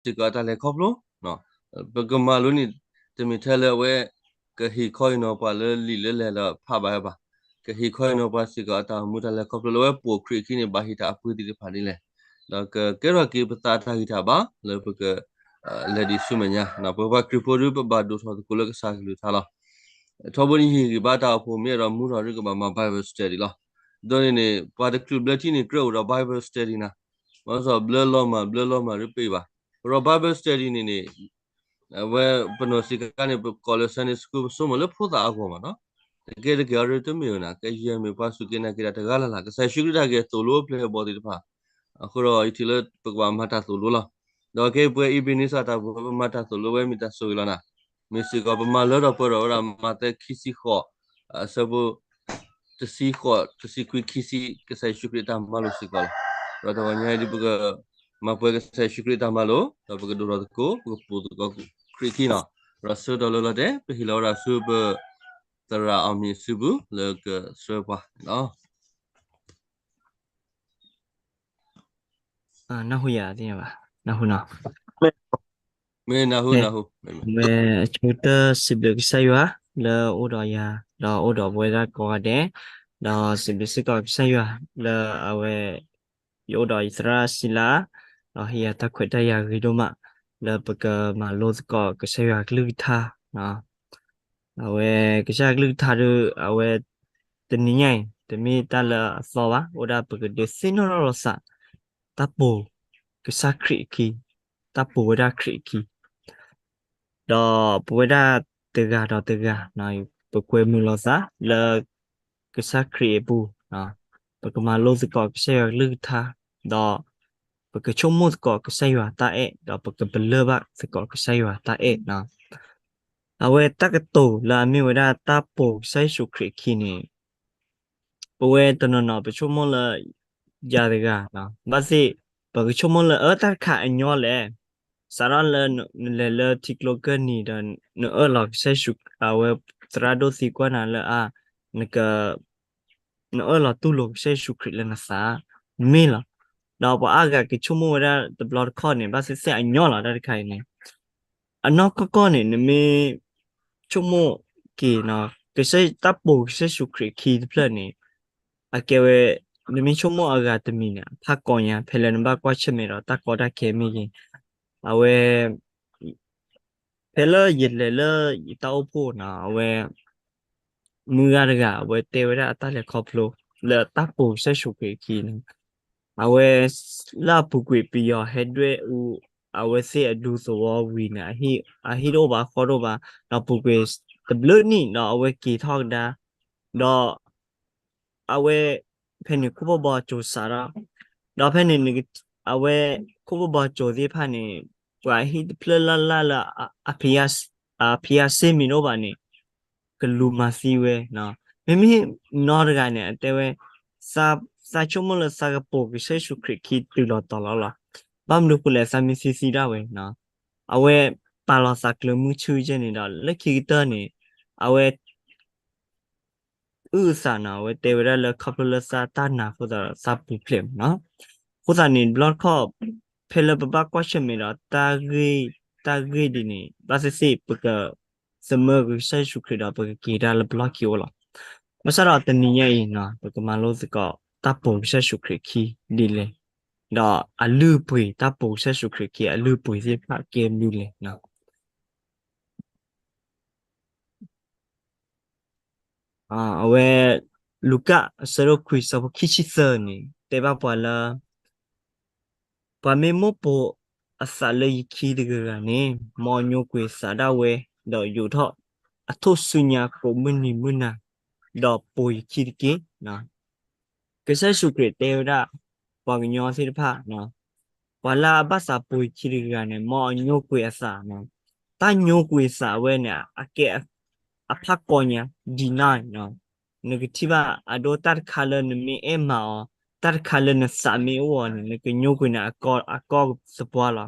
ပကမၤလိစ့ၢ်ကီးအတၢ်လဲၤခီဖျိ, ပကမၤလိန့ၣ် တမ့ၢ်ထဲလၢအဝဲ ကဟ့ၣ်ခီဟ့ၣ်နီၤပှၤလၢလံာ်လၢလဲၢ်လၢဖးဘၣ်ဝဲဘၣ်, ကဟ့ၣ်ခီဟ့ၣ်နီၤပှၤစ့ၢ်ကီးအတၢ်အိၣ်မူတၢ်လဲၤခီဖျိလၢအဝဲပိာ်ခရံာ်အခံန့ၣ် ဘၣ်ဟ့ၣ်တၢ်အပှ့ၤသ့ၣ်တဖၣ်ဒ်လဲၣ်, ဒီးကကဲထီၣ်က့ၤပသးအတၢ်ဂံၢ်တၢ်ဘါလၢပက လဲၤဒံးဆူမဲာ်ညါ, ပပှၤခရံာ်ဖိဒီးပဘၣ်ဒိၣ်ထီၣ်သကိးလၢကစၢ်ကလုၢ်ကထါလီၤ. ထီဘိန့ၣ်ယဟ့ၣ်ဂံၢ်ဘါတၢ်အိၣ်ဖှိၣ်မ့ၢ်အဲၣ်ဒိးမူထီၣ်ဒ်ကဘၣ်မၤ Bible study လီၤ. ဒီးန့ၣ်န့ၣ် ပှၤတချုးဘျၢထံန့ၣ် ကြၢးအိၣ်ဒီး Bible study နၤ, ဘၣ်ဆၣ်ဘျၢလီၤမၢ် ဘျၢလီၤမၢ်ဒ်ပ့ၤဘၣ်, ဒီး Bible study န့ၣ်န့ၣ် အဝဲပနီၢ်စ့ၢ်ကီးန့ၣ် ပကိးလၢ Sunday School ပဆိကမိၣ်လၢဖိသၣ်အဂီၢ်မးနီၤ, တကဲတကဲအီၤဒ်တမ့ၢ်ဝဲနၤ, ကယဲၢ်မ့ၢ်ပှၤစူၢ်က့ၤနာ်က့ၤတၢ်တဂၤလၢ်လၢ် ကစၢ်ယ့ၣ်ၡူးခရံာ်တၢ်ဂဲၤသိၣ်လိအပျဲၢ်အဘီၣ်သ့ၣ်တဖၣ်, အဃိဒီးယထံၣ်လၢပကဘၣ်မၤတၢ်သိၣ်လိလီၤ. ဒီးကဲပဝဲ Ebenezer တၢ်ပဝဲပမၤတၢ်သိၣ်လိဝဲမ့ၢ်တၢ်ဆိၣ်ဂ့ၤလီၤနၤ, မ့ၢ်စ့ၢ်ကီးပမၤလၢထီၣ်ပှဲၤထီၣ်ဝဲဒၣ် မးသဲခံဆံဃိး အဆၢဖိ တဆံဃိး တဆံခွံ ခံဆံ ကစၢ်ယ့ၣ်ၡူးခရံာ်အတၢ်မၤလိာ်စ့ၢ်ကီးလီၤ. ဒီးတဂီၤညါအံၤဒ်ပက မၤပှဲၤကစၢ်ယ့ၣ်ၡူးခရံာ်အတၢ်မၤလိာ် ဒီးပကဒိၣ်ထီၣ်သကိး ပကပိာ်သကိးခရံာ်အခံနီၤ, ဒီးဆၢကတီၢ်လၢလီၤတဲာ် ပဟ့ၣ်လီၤဝဲဒၣ်ဆူပ သရၣ်အီၣ်မံၤစုပူၤ လၢကဆှၢပှၤန့ၣ်လီၤ. နၢ်ဟူယၤသ့ၣ်ညါဘၣ်, နၢ်ဟူနီၤ, မ့ၢ်နၢ်ဟူ နၢ်ဟူ, ဝဲအဆိကတၢၢ်စံးဘျုးကစၢ်ယွၤ လၢအအိၣ်ဒီးယၤ ဒီးအိၣ်ဒီးပဝဲဒၣ်ကိးဂၤဒဲး, ဒီးစံးဘျုးစ့ၢ်ကီးကစၢ်ယွၤ လၢအဝဲ ယအိၣ်ဒီးယသရၣ်စံလါ, ဒီးဟ့ၣ်ယၤတၢ်ခွဲးတၢ်ယာ်ဂ့ၤဒိၣ်မး လၢပကမၤလိသကိးကစၢ်ယွၤအကလုၢ်ကထါ အဝဲကစၢ်ယွၤအကလုၢ်ကထါဒီး အဝဲ တနံၤညါအံၤ တမ့ၢ်တၢ်လၢအသီဘၣ်, အိၣ်ဒၣ်ပကဒုးသ့ၣ်နီၣ်ထီၣ်လိာ်သး တၢ်ပိာ်ကစၢ်ခရံာ်အခံ, တၢ်ပိာ်ဝဲဒၣ်ခရံာ်အခံ ဒီးပဝဲဒၣ်တဂၤဒီးတဂၤ ပကွဲမုာ်လိာ်သးလၢ ကစၢ်ခရံာ်အပူၤ, ပကမၤလိသကိးကစၢ်ယွၤကလုၢ်ကထါ, ဒီး ပကဆိကမိၣ်သကိးကစၢ်ယွၤတၢ်အဲၣ် ဒီးပကပလၢၢ်ဘၣ်သကိးကစၢ်ယွၤတၢ်အဲၣ်, အဝဲတၢ်ကတိၤလၢအမ့ၢ်ဝဲဒၣ်တၢ်ပိာ်ကစၢ်ယ့ၣ်ၡူးခရံာ်အခံန့ၣ် ပဝဲတနီၤနီၤပဆိကမိၣ်လၢ ယၤတဂၤ, ဘၣ်သ့ၣ် ပကဆိကမိၣ်လၢအၢတၢ်တခါအညီလဲၣ်, စးထီၣ်လၢနလဲၤလၢထံကျိကၢၢ်နံၤဒီး နအၢၣ်လီၤကစၢ်ယ့ၣ်ၡူး အဝဲသရၣ်ဒိၣ်သံကွၢ်နၤလၢအါ, နက နအၢၣ်လီၤတူၢ်လိာ်ကစၢ်ယ့ၣ်ၡူးခရံာ်လၢနသး, မ့ၢ်လီၤ. ဒီးပှၤအါဂၤကဆိကမိၣ်ဝဲဒၣ်တဘျီတခီၣ်န့ၣ် ဘၣ်သ့ၣ်သ့ၣ်အညီလီၤတၢ်တခါအံၤန့ၣ်, အနီၢ်ကီၢ်ကီၢ်န့ၣ် နမ့ၢ်ဆိကမိၣ်က့ၤ ကစၢ်တၢ်ပိာ်ကစၢ်ယ့ၣ်ၡူးခရံာ်ခံတဖျၢၣ်န့ၣ် အကဲဝဲ နမ့ၢ်ဆိကမိၣ်အဂၤတမံၤန့ၣ် အဖးကီညါ ဖဲလၢနဘၣ်ကွၢ်ဆၢၣ်မဲာ်ဒီးတၢ်ကီတၢ်ခဲမ့ၢ်ဂ့ၤ, အဝဲ ဖဲလၢယလဲၤလၢယတၢ်အိၣ်ဖှိၣ်န့ၣ် အဝဲ မုၢ်ဂၤတဂၤ အဝဲတဲဝဲဒၣ်အတၢ်လဲၤခီဖျိ လၢတၢ်ပိာ်ကစၢ်ယ့ၣ်ၡူးခရံာ်အခံန့ၣ်, အဝဲ လၢအပူၤကွံာ်ပယီၤဟဲဒွဲၣ်အူ အဝဲသ့ၣ်အဒူသဝီဝံၤန့ၣ် အဟံၣ်တအိၣ်ဘၣ်ဃီတအိၣ်ဘၣ်, ဒီးပူၤကွံာ်တဘျုးနံၣ်ဒီးအဝဲက့ၤထီၣ်ကဒါ, ဒီး အဝဲ ဖဲန့ၣ်ခိၣ်ဘီဘီကၠိၤစးထီၣ်, ဒီးဖဲန့ၣ် အဝဲ ခိၣ်ဘီဘီကၠိၤသ့ၣ်တဖၣ်န့ၣ် ပှၤဟံၣ်တဖျၢၣ်လၢ်လၢ်လၢ အဖံးအါစ့မ့ၢ်တအိၣ်ဘၣ်န့ၣ် ကလူၤမၤသံဝဲ, မ့မ့ၢ်နီတဂၤန့ၣ် အတဲဝဲ သးဆိကမိၣ်လၢသးကပိာ်ကစၢ်ယ့ၣ်ၡူးခရံာ်ခံတုၤလီၤတီၤလီၤလီၤ. ဘၣ်မနုၤဃိလဲၣ် သးမ့ၢ်သံသံဒၣ်ဝဲ, အဝဲပာ်လီၤသးကျၢၤမုၢ်ဆူယဲန့ၣ်ဒီး လၢခံကတၢၢ်န့ၣ် အဝဲ အုၣ်အသးန့ၣ် အဝဲတဲဝဲဒၣ်လၢခီဖျိလၢသးတၢ်နာ်အဃိသတးဒီးသးပူၤဖျဲးမးနီၤ. အဃိသတးန့ၣ် တဘျီတခီၣ် ဖဲလၢပဘၣ်ကွၢ်ဆၢၣ်မဲာ်ဒီး တၢ်ဂ့ၢ် တၢ်ဂ့ၢ်ဒ်န့ၣ် ဘၣ်သ့ၣ်သ့ၣ် ပကသမၢကစၢ်ယ့ၣ်ၡူးခရံာ်ဒီး ပကက့ၤဒၣ်လၢပလီၢ်ခံအိၣ်လီၤ. ဘၣ်ဆၣ်ဒီးတနံၤညါအံၤ ပကမၤလိသကိး တၢ်ပိာ်ကစၢ်ယ့ၣ်ၡူးခရံာ်ခံဒ်လဲၣ်, ဒီးအလုၢ်အပှ့ၤ တၢ်ပိာ်ကစၢ်ယ့ၣ်ၡူးခရံာ်ခံ အလုၢ်အပှ့ၤသ့ၣ်တဖၣ်ကဲဘျုးလဲၣ်. အဝဲ လူၤကၣ် အဆၢဒိၣ်ခွံဆၢဖိခံဆံသၢန့ၣ် တဲဘၣ်ပှၤလၢ ပှၤမ့ၢ်မိၣ်ပိာ်အသးလၢယခံတဂၤဂၤန့ၣ် မ်အညိကွံာ်အသးဒၣ်ဝဲ, ဒီးယိးထီၣ်အထိၣ်ဆူညါကိးမုၢ်နံၤမုၢ်နၤ, ဒီးပိာ်ယခံတက့ၢ်. ကစၢ်ယ့ၣ်ၡူးခရံာ်တဲဝဲဒၣ် ပှၤကညီသ့ၣ်တဖၣ် ပှၤလၢအဘၣ်သးပိာ်ယခံတဂၤဂၤန့ၣ် မ်အညိကွံာ်အသး, တၢ်ညိကွံာ်အသးဝဲန့ၣ် အကဲအဖးကီညါ ဒံးနၢ်, နကထံၣ်ဘၣ်အဒိတၢ်တခါလၢနမ့ၢ်အဲၣ်မၤအီၤ, တၢ်တခါလၢနသးမ့ၢ်အိၣ်အီၤန့ၣ် နကညိကွံာ်န့ၣ် အကီသပှၢ်လီၤ.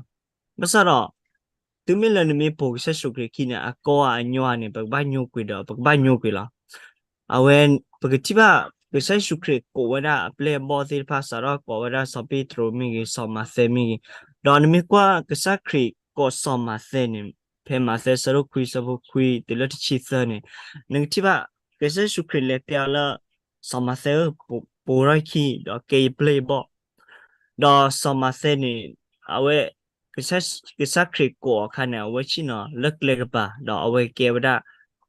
ဘၣ်ဆၣ်ဒီး တုၤမ့ၢ်လၢနမ့ၢ်ပိာ်ကစၢ်ယ့ၣ်ၡူးခရံာ်ခံန့ၣ် အကီအညိန့ၣ် ပကဘၣ်ညိကွံာ်ဒီး ပကဘၣ်ညိကွံာ်လီၤ. အဝဲ ပကထံၣ်ဘၣ် ကစၢ်ယ့ၣ်ၡူးခရံာ်ကိးဝဲဒၣ်အပျဲၢ်အဘီၣ်သ့ၣ်တဖၣ် စးထီၣ်ကိးဝဲဒၣ်စီၤပ့းတရူးမ့ၢ်ဂ့ၤ စီၤမးသဲမ့ၢ်ဂ့ၤ, ဒီးနမ့ၢ်ကွၢ်ကစၢ်ခရံာ်ကိးစီၤမၤသဲန့ၣ်, ဖဲမၤသဲဆၢဒိၣ်ခွံဆၢဖိခွံတုၤလၢတဆံသၢန့ၣ်, နကထံၣ်ဘၣ် ကစၢ်ယ့ၣ်ၡူးခရံာ်လဲၤတဲအီၤလၢ စီၤမၤသဲဧၢ, ပိာ်ထီၣ်ခံ ဒီးကဲယပျဲၢ်ယဘီၣ်, ဒီးစီၤမၤသဲန့ၣ် အဝဲ ကစၢ်ခရံာ်ကိးအခါန့ၣ် အဝဲဆ့ၣ်နီၤလၢကျဲကပၤ ဒီးအဝဲကဲဝဲဒၣ်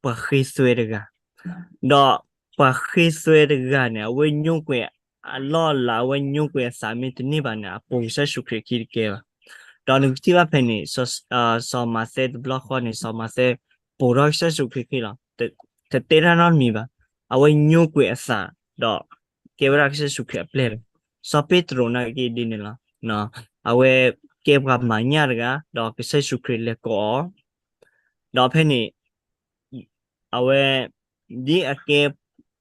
ပှၤဃ့သွဲတဂၤ, ဒီးပှၤဃ့သွဲတဂၤန့ၣ် အဝဲညိကွံာ်အလီၢ်အလၤ အဝဲညိကွံာ်အသးမ့ၢ်တန့ၢ်ဘၣ်န့ၣ် အပိာ်ကစၢ်ယ့ၣ်ၡူးခရံာ်ခံတကဲဘၣ်. ဒီးနကထံၣ်ဘၣ်ဖဲန့ၣ် စီၤမၤသဲတဘျီဃီန့ၣ် စီၤမၤသဲပိာ်ထီၣ်ကစၢ်ယ့ၣ်ၡူးခရံာ်ခံလီၤ. တတဲတၢ်နီတမံၤဘၣ်. အဝဲညိကွံာ်အသး ဒီးကဲဝဲဒၣ်ကစၢ်ယ့ၣ်ၡူးခရံာ်အပျဲၢ်လီၤ. စီၤပ့းတရူးနာ်က့ဒ်န့ၣ်လီၤ. အဝဲကဲပှၤမၤညၣ်တဂၤ ဒီးကစၢ်ယ့ၣ်ၡူးခရံာ်လဲၤကိးအီၤ ဒီးဖဲန့ၣ် အဝဲ ဒ်အကဲ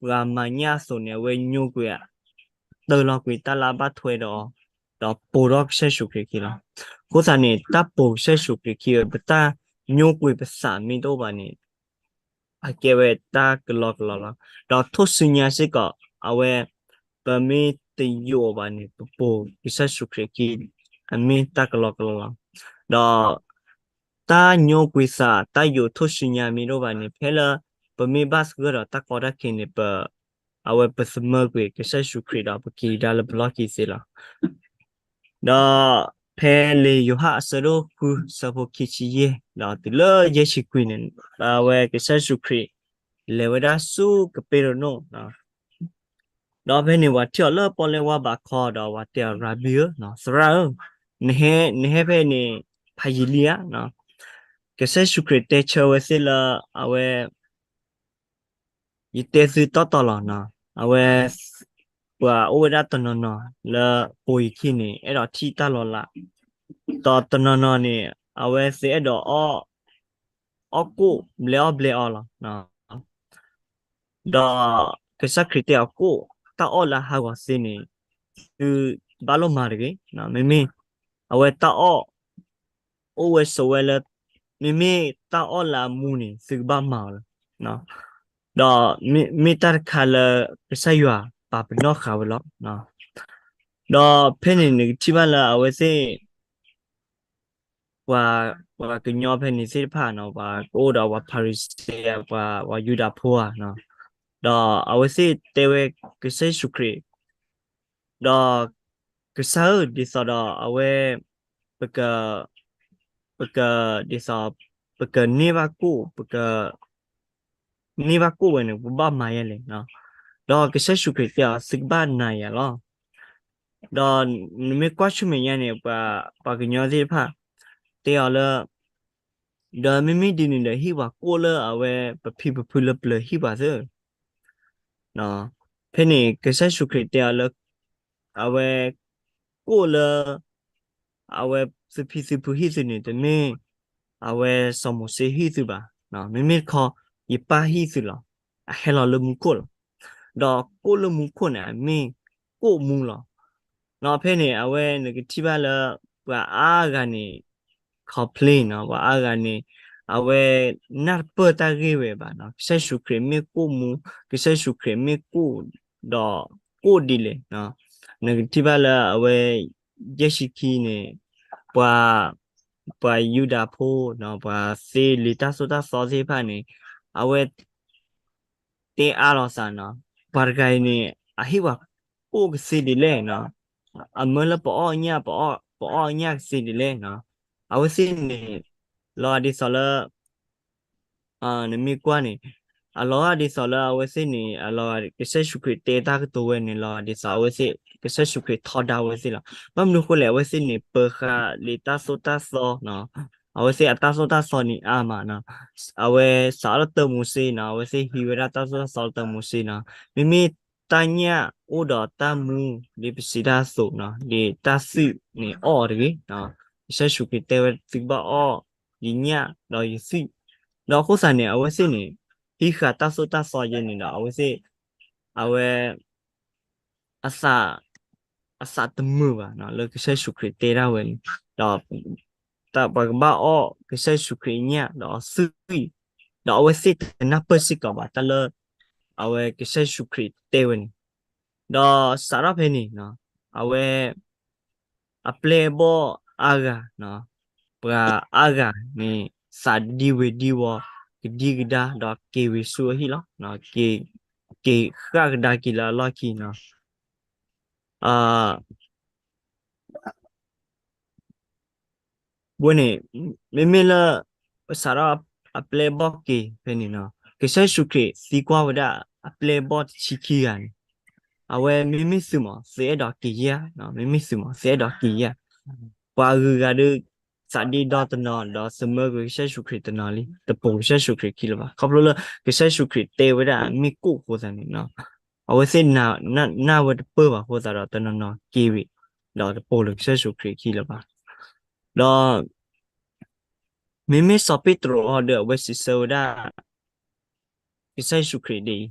ပှၤမၤညၣ်အသိးန့ၣ် အဝဲညိကွံာ် တၢၢ်လီၤကွံာ်တၢ်လၢအဘၣ်ထွဲဒီးအီၤ, ဒီးပိာ်ထီၣ်ကစၢ်ယ့ၣ်ၡူးခရံာ်ခံလီၤ. အဃိသတးန့ၣ် တၢ်ပိာ်ကစၢ်ယ့ၣ်ၡူးခရံာ်ခံ ပတၢ်ညိကွံာ်ပသးမ့ၢ်တအိၣ်ဘၣ်န့ၣ် အကဲဝဲတၢ်ကလီကလီလီၤ. ဒီးထိၣ်စုညါစ့ၢ်ကီး အဝဲ ပမ့ၢ်တယိးဘၣ်န့ၣ် ပပိာ်ကစၢ်ယ့ၣ်ၡူးခရံာ်ခံ အမ့ၢ်တၢ်ကလီကလီလီၤ. ဒီး တၢ်ညိကွံာ်သး တၢ်ယိးထိၣ်စုညါမ့ၢ်တအိၣ်ဘၣ်န့ၣ် ဖဲလၢပမ့ၢ်ဘၣ်သဂၢၢ်ဒီးတၢ်ကီတၢ်ခဲန့ၣ် ပ အဝဲပသမၢကွံာ်ကစၢ်ယ့ၣ်ၡူးခရံာ်ဒီးပက့ၤကဒါလၢပလီၢ်ခံသ့လီၤ. ဒီးဖဲလံာ်ယိၤဟၣ်အဆၢဒိၣ်ဃုဆၢဖိခံဆံယဲၢ် ဒီးတုၤလၢယဲၢ်ဆံခွံန့ၣ် အဝဲကစၢ်ယ့ၣ်ၡူးခရံာ် လဲၤဝဲဒၣ်ဆူကပ့းရနိၣ် ဒီးဖဲန့ၣ် ပှၤထံၣ်အီၤလၢပီၣ်လဲၣ်ဝါဘးခီ ဒီးပှၤတဲအီၤ ရၤဘံဧၢ, သရၣ်ဧၢ, နဟဲ နဟဲဖဲန့ၣ် ဖးယံာ်လံဧါ. ကစၢ်ယ့ၣ်ၡူးခရံာ်တဲဆၢဝဲသ့ၣ်လၢ အဝဲ ယတဲသုတီတီလီၤ. အဝဲ ပှၤအိၣ်ဝဲဒၣ်တနီၤနီၤလၢပိာ်ယခံန့ၣ် အဲၣ်ဒိးထံၣ်တၢ်လီၤလး, ဒီးတနီၤနီၤန့ၣ် အဝဲသ့ၣ်အဲၣ်ဒိးအီၣ် အီၣ်ကိၣ်ဘျဲအီၣ်ဘျဲအီလီၤ. ဒီးကစၢ်ခရံာ်တဲအီၤ ကိၣ်တၢ်အီၣ်လၢအဟးဂီၤသ့န့ၣ် သုဘၣ်လိၣ်မၤတဂ့ၤ. မ့မ့ၢ် အဝဲတၢ်အီၣ် အိၣ်ဝဲဆိးဝဲလၢ မ့မ့ၢ်တၢ်အီၣ်လၢအမူန့ၣ် သုကဘၣ်မၤအီၤလီၤ. ဒီးမ့ၢ်တၢ်တခါလၢကစၢ်ယွၤပာ်ပနီၣ်ဃာ်ဝဲလီၤ. ဒီးဖဲန့ၣ်နကထံၣ်ဘၣ်လၢအဝဲသ့ၣ် ပှၤ ပှၤကညီဖဲန့ၣ်သ့ၣ်တဖၣ်နီၤ ပှၤကအိၣ်ဒီးပှၤဖၤရံၤၡဲ ပှၤ ပှၤယူဒၤဖိဧါနီၤ, ဒီးအဝဲသ့ၣ်တဲဝဲကစၢ်ယ့ၣ်ၡူးခရံာ်, ဒီးကစၢ်ဧၢ ဒ်သိးဒီးအဝဲ ပက ပက ဒ်သိး ပကန့ၢ်ဘၣ်ကိၣ် ပက န့ၢ်ဘၣ်ကိၣ်ဝဲန့ၣ် ပဘၣ်မၤယဲလဲၣ်နီၤ. ဒီးကစၢ်ယ့ၣ်ၡူးခရံာ်တဲအီၤ သုကဘၣ်နာ်ယၤလီၤ. ဒီးနမ့ၢ်ကွၢ်ဆူမဲာ်ညါန့ၣ် ပှၤ ပှၤကညီသ့ၣ်တဖၣ် တဲအီၤလၢ ဒီးမ့မ့ၢ်ဒ်န့ၣ်ဒီး ဟ့ၣ်ပှၤကိၣ်လၢအဝဲ ပဖံပဖုလၢပျၢၤဟံၣ်ပှၤသ့ ဖဲန့ၣ် ကစၢ်ယ့ၣ်ၡူးခရံာ်တဲအီၤလၢ အဝဲ ကိၣ်လၢ အဝဲသုဖံသုဖုဟံၣ်သုန့ၣ် တမ့ၢ် အဝဲစီၤမိၤၡ့ဟံၣ်သုဘၣ်. မ့မ့ၢ်တခီ ယပၢ်ဟံၣ်သုလီၤ. အဟဲလီၤလၢမူခိၣ်လီၤ. ဒီးကိၣ်လၢမူခိၣ်န့ၣ် အမ့ၢ်ကိၣ်မူလီၤ. ဒီးဖဲန့ၣ် အဝဲနကထံၣ်ဘၣ်လၢ ပှၤအါဂၤန့ၣ် complain နီၤ, ပှၤအါဂၤန့ၣ် အဝဲနၢ်တပၢၢ်တၢ်ဂ့ၢ်ဝဲဘၣ်နီၤ, ကစၢ်ယ့ၣ်ၡူးခရံာ်မ့ၢ်ကိၣ်မူ, ကစၢ်ယ့ၣ်ၡူးခရံာ်မ့ၢ်ကိၣ် ဒီးကိၣ်ဒ်လဲၣ်. နကထံၣ်ဘၣ်လၢအဝဲ ယဲၢ်ဆံခံန့ၣ် ပှၤ ပှၤယူဒၤဖိနီၤ, ပှၤသ့လံာ်တၢ်သိၣ်တၢ်သီသ့ၣ်တဖၣ်န့ၣ် အဝဲ တဲအါလိာ်သးနီၤ, ပှၤတဂၤအံၤန့ၣ် အဟ့ၣ်ပှၤကိၣ်ကသ့ဒ်လဲၣ်နီၤ, အမၢလၢပအီၣ်ညၣ် ပအီၣ်ညၣ်ကသ့ဒ်လဲၣ်နီၤ. အဝဲသ့ၣ်န့ၣ် လီၤဂာ်ဒ်သိးလၢ နမ့ၢ်ကွၢ်န့ၣ် အလီၤဂာ်ဒ်သိးလၢအဝဲသ့ၣ်န့ၣ် အလီၤဂာ် ကစၢ်ယ့ၣ်ၡူးခရံာ်တဲတၢ်ကတိၤဝဲန့ၣ် လီၤဂာ်ဒ်သိးအဝဲသ့ၣ် ကစၢ်ယ့ၣ်ၡူးခရံာ်ထီဒါဝဲသ့ၣ်လီၤ. ဘၣ်မနုၤအဃိလဲၣ် အဝဲသ့ၣ်န့ၣ် ပၢဃာ်လံာ်တၢ်သိၣ်တၢ်သီနီၤ, အဝဲသ့ၣ်အတၢ်သိၣ်တၢ်သီန့ၣ်အါမးနီၤ, အဝဲစးထီၣ်လၢတၢမိၤၡ့နီၤ, အဝဲသ့ၣ်ဟံးဝဲဒၣ်တၢ်သိၣ်တၢ်သီလၢတၢမိၤၡ့နီၤ, မ့မ့ၢ်တၢ်ညၣ်အိၣ်ဒီးတၢ်မူ ဒ်ပစံးတၢ်အသိးနီၤ, ဒ်တၢ်သွံၣ်န့ၣ်အီၣ်အီၤတဂ့ၤ. ကစၢ်ယ့ၣ်ၡူးခရံာ်တဲဝဲ သုကဘၣ်အီၣ်ယညၣ်ဒီးယသွံၣ်, ဒီးအဃိသတးန့ၣ် အဝဲသ့ၣ်န့ၣ် ဟံးဃာ်တၢ်သိၣ်တၢ်သီယဲန့ၣ်ဒီး အဝဲသ့ၣ် အဝဲ အသး အသးတမုာ်ဘၣ်နီၤ လၢကစၢ်ယ့ၣ်ၡူးခရံာ်တဲဒၣ်ဝဲန့ၣ်, ဒီး ပှၤကဘၣ်အီၣ်ကစၢ်ယ့ၣ်ၡူးခရံာ်အညၣ် ဒီးအသွံၣ်, ဒီးအဝဲသ့ၣ်တနၢ်ပၢၢ်စ့ၢ်ကီးဘၣ်တၢ်လၢ အဝဲကစၢ်ယ့ၣ်ၡူးခရံာ်တဲဝဲန့ၣ်, ဒီးစးထီၣ်ဖဲန့ၣ် အဝဲ အပျဲၢ်အဘီၣ် ပှၤအါဂၤ, ပှၤအါဂၤန့ၣ် သးဒံဝ့ၤဒံဝီၤ ကဒံကဒါ ဒီးက့ၤဝ့ၤဆူအဟံၣ်လီၤ. က့ၤဃၣ်ကဒါက့ၤလၢအလီၢ်ခံနီၤ. အဝဲန့ၣ် မ့မ့ၢ်လၢ ပစးထီၣ်အပျဲၢ်အဘီၣ်က့ၤဖဲန့ၣ်နီၤ, ကစၢ်ယ့ၣ်ၡူးခရံာ်သံကွၢ်ဝဲဒၣ်အပျဲၢ်အဘီၣ်တဆံခံဂၤန့ၣ်, အဝဲမ့မ့ၢ်သုမး သုအဲၣ်ဒိးက့ၤဧါ, မ့မ့ၢ်သုမး သုအဲၣ်ဒိးက့ၤဧါ. ပှၤအဂုၤအဂၤဒီး သးဒ့ဒီတနီၤ ဒီးသမၢကွံာ်ကစၢ်ယ့ၣ်ၡူးခရံာ်တနီၤလံ, တပိာ်ကစၢ်ယ့ၣ်ၡူးခရံာ်ခံလၢၤဘၣ်. ခီဖျိလၢကစၢ်ယ့ၣ်ၡူးခရံာ်တဲဝဲဒၣ်မ့ၢ်ကိၣ်အဃိသတးန့ၣ် အဝဲသ့ၣ်နၢ်ဝဲတပၢၢ်ဘၣ်အဃိသတးဒီး တနီၤနီၤက့ၤဝံၤ ဒီးတပိာ်လၢကစၢ်ယ့ၣ်ၡူးခရံာ်ခံလၢၤဘၣ်. ဒီး မ့မ့ၢ်စီၤပ့းတရူးအီၤဒီး အဝဲစံးဆၢဝဲဒၣ် ကစၢ်ယ့ၣ်ၡူးခရံာ်ဒ်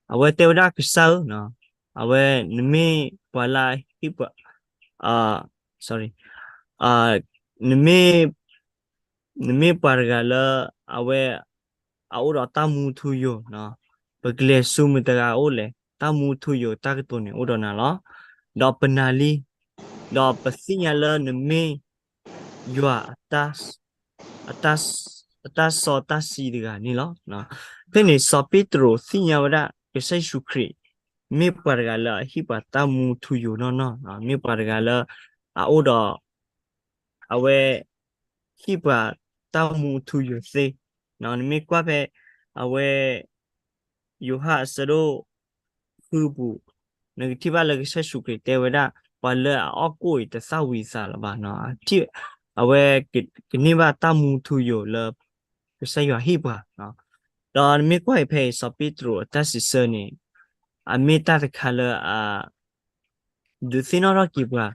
အံၤ, အဝဲတဲဝဲဒၣ် ကစၢ်ဧၢ, အဝဲ နမ့ၢ်ပှၤလၢအဟ့ၣ်ပှၤ, sorry, နမ့ၢ် နမ့ၢ်ပှၤတဂၤလၢ အဝဲ အအိၣ်ဒီးတၢ်မူထူယိာ်, ပကလဲၤဆူမတၤတဂၤအအိၣ်လဲၣ်, တၢ်မူထူယိာ်တၢ်ကတိၤန့ၣ်အိၣ်ဒီးနၤလီၤ. ဒီးပနာ်လံ, ဒီးပသ့ၣ်ညါလၢနမ့ၢ်ယွၤ အတၢ်စီတၢ်ဆှံတဂၤန့ၣ်လီၤ. ဖဲန့ၣ်စီၤပ့းတရူးသ့ၣ်ညါဝဲဒၣ် ကစၢ်ယ့ၣ်ၡူးခရံာ် မ့ၢ်ပှၤတဂၤလၢအဟ့ၣ်ပှၤတၢ်မူထူယိာ်နီၢ်နီၢ်, မ့ၢ်ပှၤတဂၤလၢ အအိၣ်ဒီး အဝဲ ဟ့ၣ်ပှၤတၢ်မူထူယိာ်သ့. နမ့ၢ်ကွၢ်ဖဲ အဝဲ ယိၤဟၣ်အဆၢဒိၣ်ဃုပူၤ, နကထံၣ်ဘၣ်လၢကစၢ်ယ့ၣ်ၡူးခရံာ်တဲဝဲဒၣ် ပှၤလၢအအီၣ်ကိၣ်အံၤတသၣ်ဝံၤသးလၢၤဘၣ်, အဝဲ ကန့ၢ်ဘၣ်တၢ်မူထူယိာ်လၢ ကစၢ်ယွၤဟ့ၣ်ပှၤ. ဒီးနမ့ၢ်ကွၢ်အံၤဖဲအံၤ စီၤပ့းတရူးအတၢ်စံးဆၢန့ၣ် အမ့ၢ်တၢ်တခါလၢအ ဒုးသ့ၣ်နီၣ်ထီၣ်က့ၤပှၤ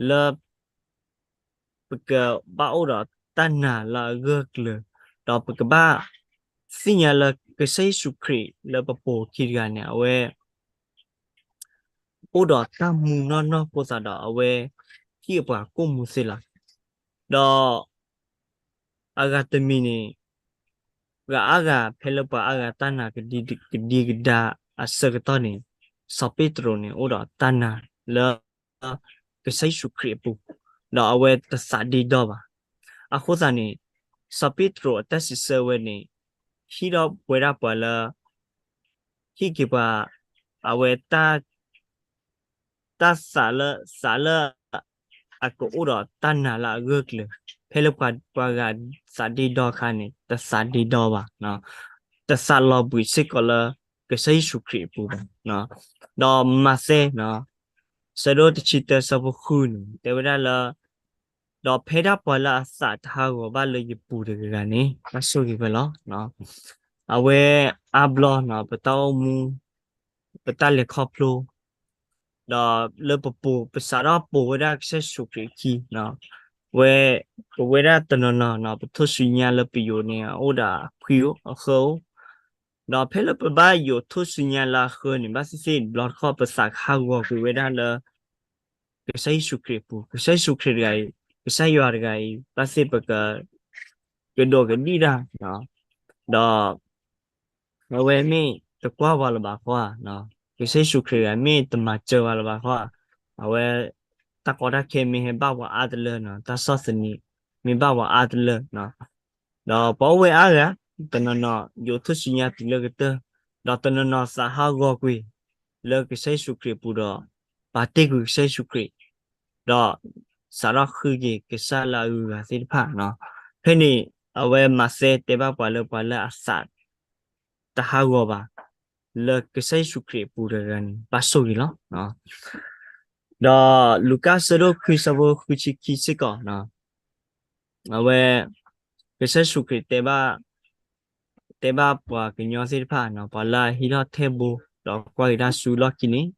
လၢ ပကဘၣ်အိၣ်ဒီးတၢ်နာ်လၢအဂၢၢ်ကျၢၤ, ဒီးပကဘၣ်သ့ၣ်ညါလၢကစၢ်ယ့ၣ်ၡူးခရံာ်လၢပပိာ်ခံတဂၤန့ၣ် အဝဲ အိၣ်ဒီးတၢ်မူနီၢ်နီၢ်အဃိသတးဒီး အဝဲဟ့ၣ်ပှၤကိၣ်မူသ့လီၤ. ဒီး အဂၤတမံၤန့ၣ် ပှၤအါဂၤဖဲလၢပှၤအါဂၤတၢ်နာ်ကဒံကဒါအဆၢကတီၢ်န့ၣ် စီၤပ့းတရူးန့ၣ် အိၣ်ဒီးတၢ်နာ်လၢ ကစၢ်ယ့ၣ်ၡူးခရံာ်အပူၤ, ဒီးအဝဲတသးဒ့ဒီဘၣ်. အဃိသတးန့ၣ် စီၤပ့းတရူးအတၢ်စံးဆၢဝဲန့ၣ် ဟ့ၣ်ထီၣ်ဝဲဒၣ်ပှၤလၢ ဟ့ၣ်က့ၤပှၤ အဝဲ တၢ်သးလၢ သးလၢ အကအိၣ်ဒီးတၢ်နာ်လၢအဂၢၢ်ကျၢၤ, ဖဲလၢပှၤဂၤသးဒ့ဒီအခါန့ၣ် တသးဒ့ဒီဘၣ်, တသးလီၤဘှံးစ့ၢ်ကီးလၢကစၢ်ယ့ၣ်ၡူးခရံာ်အပူၤဘၣ်. ဒီးမးသဲ ဆၢဒိၣ်တဆံတၢ ဆၢဖိဃုန့ၣ် တဲဝဲဒၣ်လၢ ဒီးဖဲဒၣ်ပှၤလၢအသးတဟးဂီၤဘၣ်လၢယပူၤတဂၤဂၤန့ၣ် ဘၣ်ဆိၣ်ဂ့ၤဝဲလီၤ. အဝဲအါဘျီ ပတၢ်အိၣ်မူ ပတၢ်လဲၤခီဖျိ ဒီးလၢပပိာ် ပစးထီၣ်ပိာ်ဝဲဒၣ်ကစၢ်ယ့ၣ်ၡူးခရံာ်အခံ ဝဲ ပဝဲဒၣ်တနီၤနီၤ ပထူၣ်စုညါလၢပယိၤန့ၣ် အအိၣ်ဒီးအဖှံအိၣ်အဃၢအိၣ်, ဒီးဖဲလၢပဘၣ်ယိးထူၣ်စုညါလၢအဃၢန့ၣ် ဘၣ်သ့ၣ်သ့ၣ်တဘျီတခီၣ် ပသးကဟးဂီၤကွံာ်ဝဲဒၣ်လၢ ကစၢ်ယ့ၣ်ၡူးခရံာ်အပူၤ, ကစၢ်ယ့ၣ်ၡူးခရံာ်တဂၤအံၤ ကစၢ်ယွၤတဂၤအံၤ ဘၣ်သ့ၣ်ပက ကဒိးကဒံၣ်တၢ် ဒီး အဝဲမ့ၢ်တကွၢ်ပှၤလၢၤဘၣ်ဃီဧါ, ကစၢ်ယ့ၣ်ၡူးခရံာ်တဂၤမ့ၢ်တမၤစၢၤပှၤလၢၤဘၣ်ဃီဧါ, အဝဲ တၢ်ကီတၢ်ခဲမ့ၢ်ဟဲဘၣ်ပှၤအါတလၢနီၤ, တၢ်ဆီၣ်သနံးမ့ၢ်ဘၣ်ပှၤအါတလၢနီၤ, ဒီးပှၤအိၣ်ဝဲအါဂၤ တနီၤနီၤ ယိးထူၣ်စုညါတုၤလၢကတၢၢ်, ဒီးတနီၤနီၤသးဟးဂီၤကွံာ် လၢကစၢ်ယ့ၣ်ၡူးခရံာ်အပူၤဒီး ပာ်တ့ၢ်ကွံာ်ကစၢ်ယ့ၣ်ၡူးခရံာ် ဒီး စးထီၣ်ဃုက့ၤကစၢ်လၢအဂုၤအဂၤသ့ၣ်တဖၣ်နီၤ. ဖဲန့ၣ် အဝဲမးသဲတဲဘၣ်ပှၤလၢပှၤလၢအသး တဟးဂီၤဘၣ် လၢကစၢ်ယ့ၣ်ၡူးခရံာ်အပူၤတဂၤန့ၣ် ဘၣ်ဆိၣ်ဂ့ၤလီၤ. ဒီးလူၤကၣ်ဆၢဒိၣ်ခွံဆၢဖိဃုဆံခံစ့ၢ်ကီး အဝဲ ကစၢ်ယ့ၣ်ၡူးခရံာ်တဲဘၣ် တဲဘၣ်ပှၤကညီသ့ၣ်တဖၣ်နီၤ, ပှၤလၢအဟံးထီၣ်ထဲဘိ ဒီးကွၢ်က့ၤတၢ်ဆူလီၢ်ခံန့ၣ်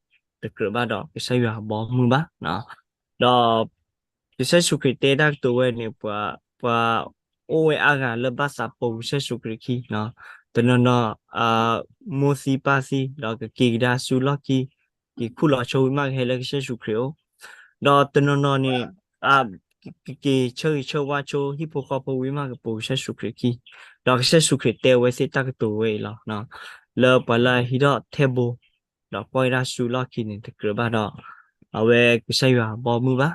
တကြၢးဘၣ်ဒီးကစၢ်ယွၤအဘီအမုၢ်ဘၣ်. ဒီး ကစၢ်ယ့ၣ်ၡူးခရံာ်တဲတၢ်ကတိၤဝဲန့ၣ် ပှၤ ပှၤအိၣ်ဝဲအါဂၤလၢဘၣ်သးပိာ်ကစၢ်ယ့ၣ်ၡူးခရံာ်အခံ, တနီၤနီၤ မိၢ်သံပၢ်သံ ဒီးကက့ၤကဒါဆူလီၢ်ခံ က့ၤခူၣ်လီၤဆိဝံၤမးကဟဲလၢကစၢ်ယ့ၣ်ၡူးခရံာ်အအိၣ်, ဒီးတနီၤနီၤန့ၣ် ကက့ၤဆၢဂ့ၤဆၢဝါဆိဟံၣ်ဖိဃီဖိဝံၤမးကပိာ်ကစၢ်ယ့ၣ်ၡူးခရံာ်အခံ, ဒီးကစၢ်ယ့ၣ်ၡူးခရံာ်တဲအဝဲသ့ၣ်တၢ်ကတိၤဝဲအံၤလီၤ. လၢပှၤလၢအဟံးထီၣ်ထဲဘိ ဒီးကွၢ်က့ၤတၢ်ဆူလီၢ်ခံန့ၣ် တကြၢးဘၣ်ဒီး အဝဲကစၢ်ယွၤအဘီအမုၢ်ဘၣ်.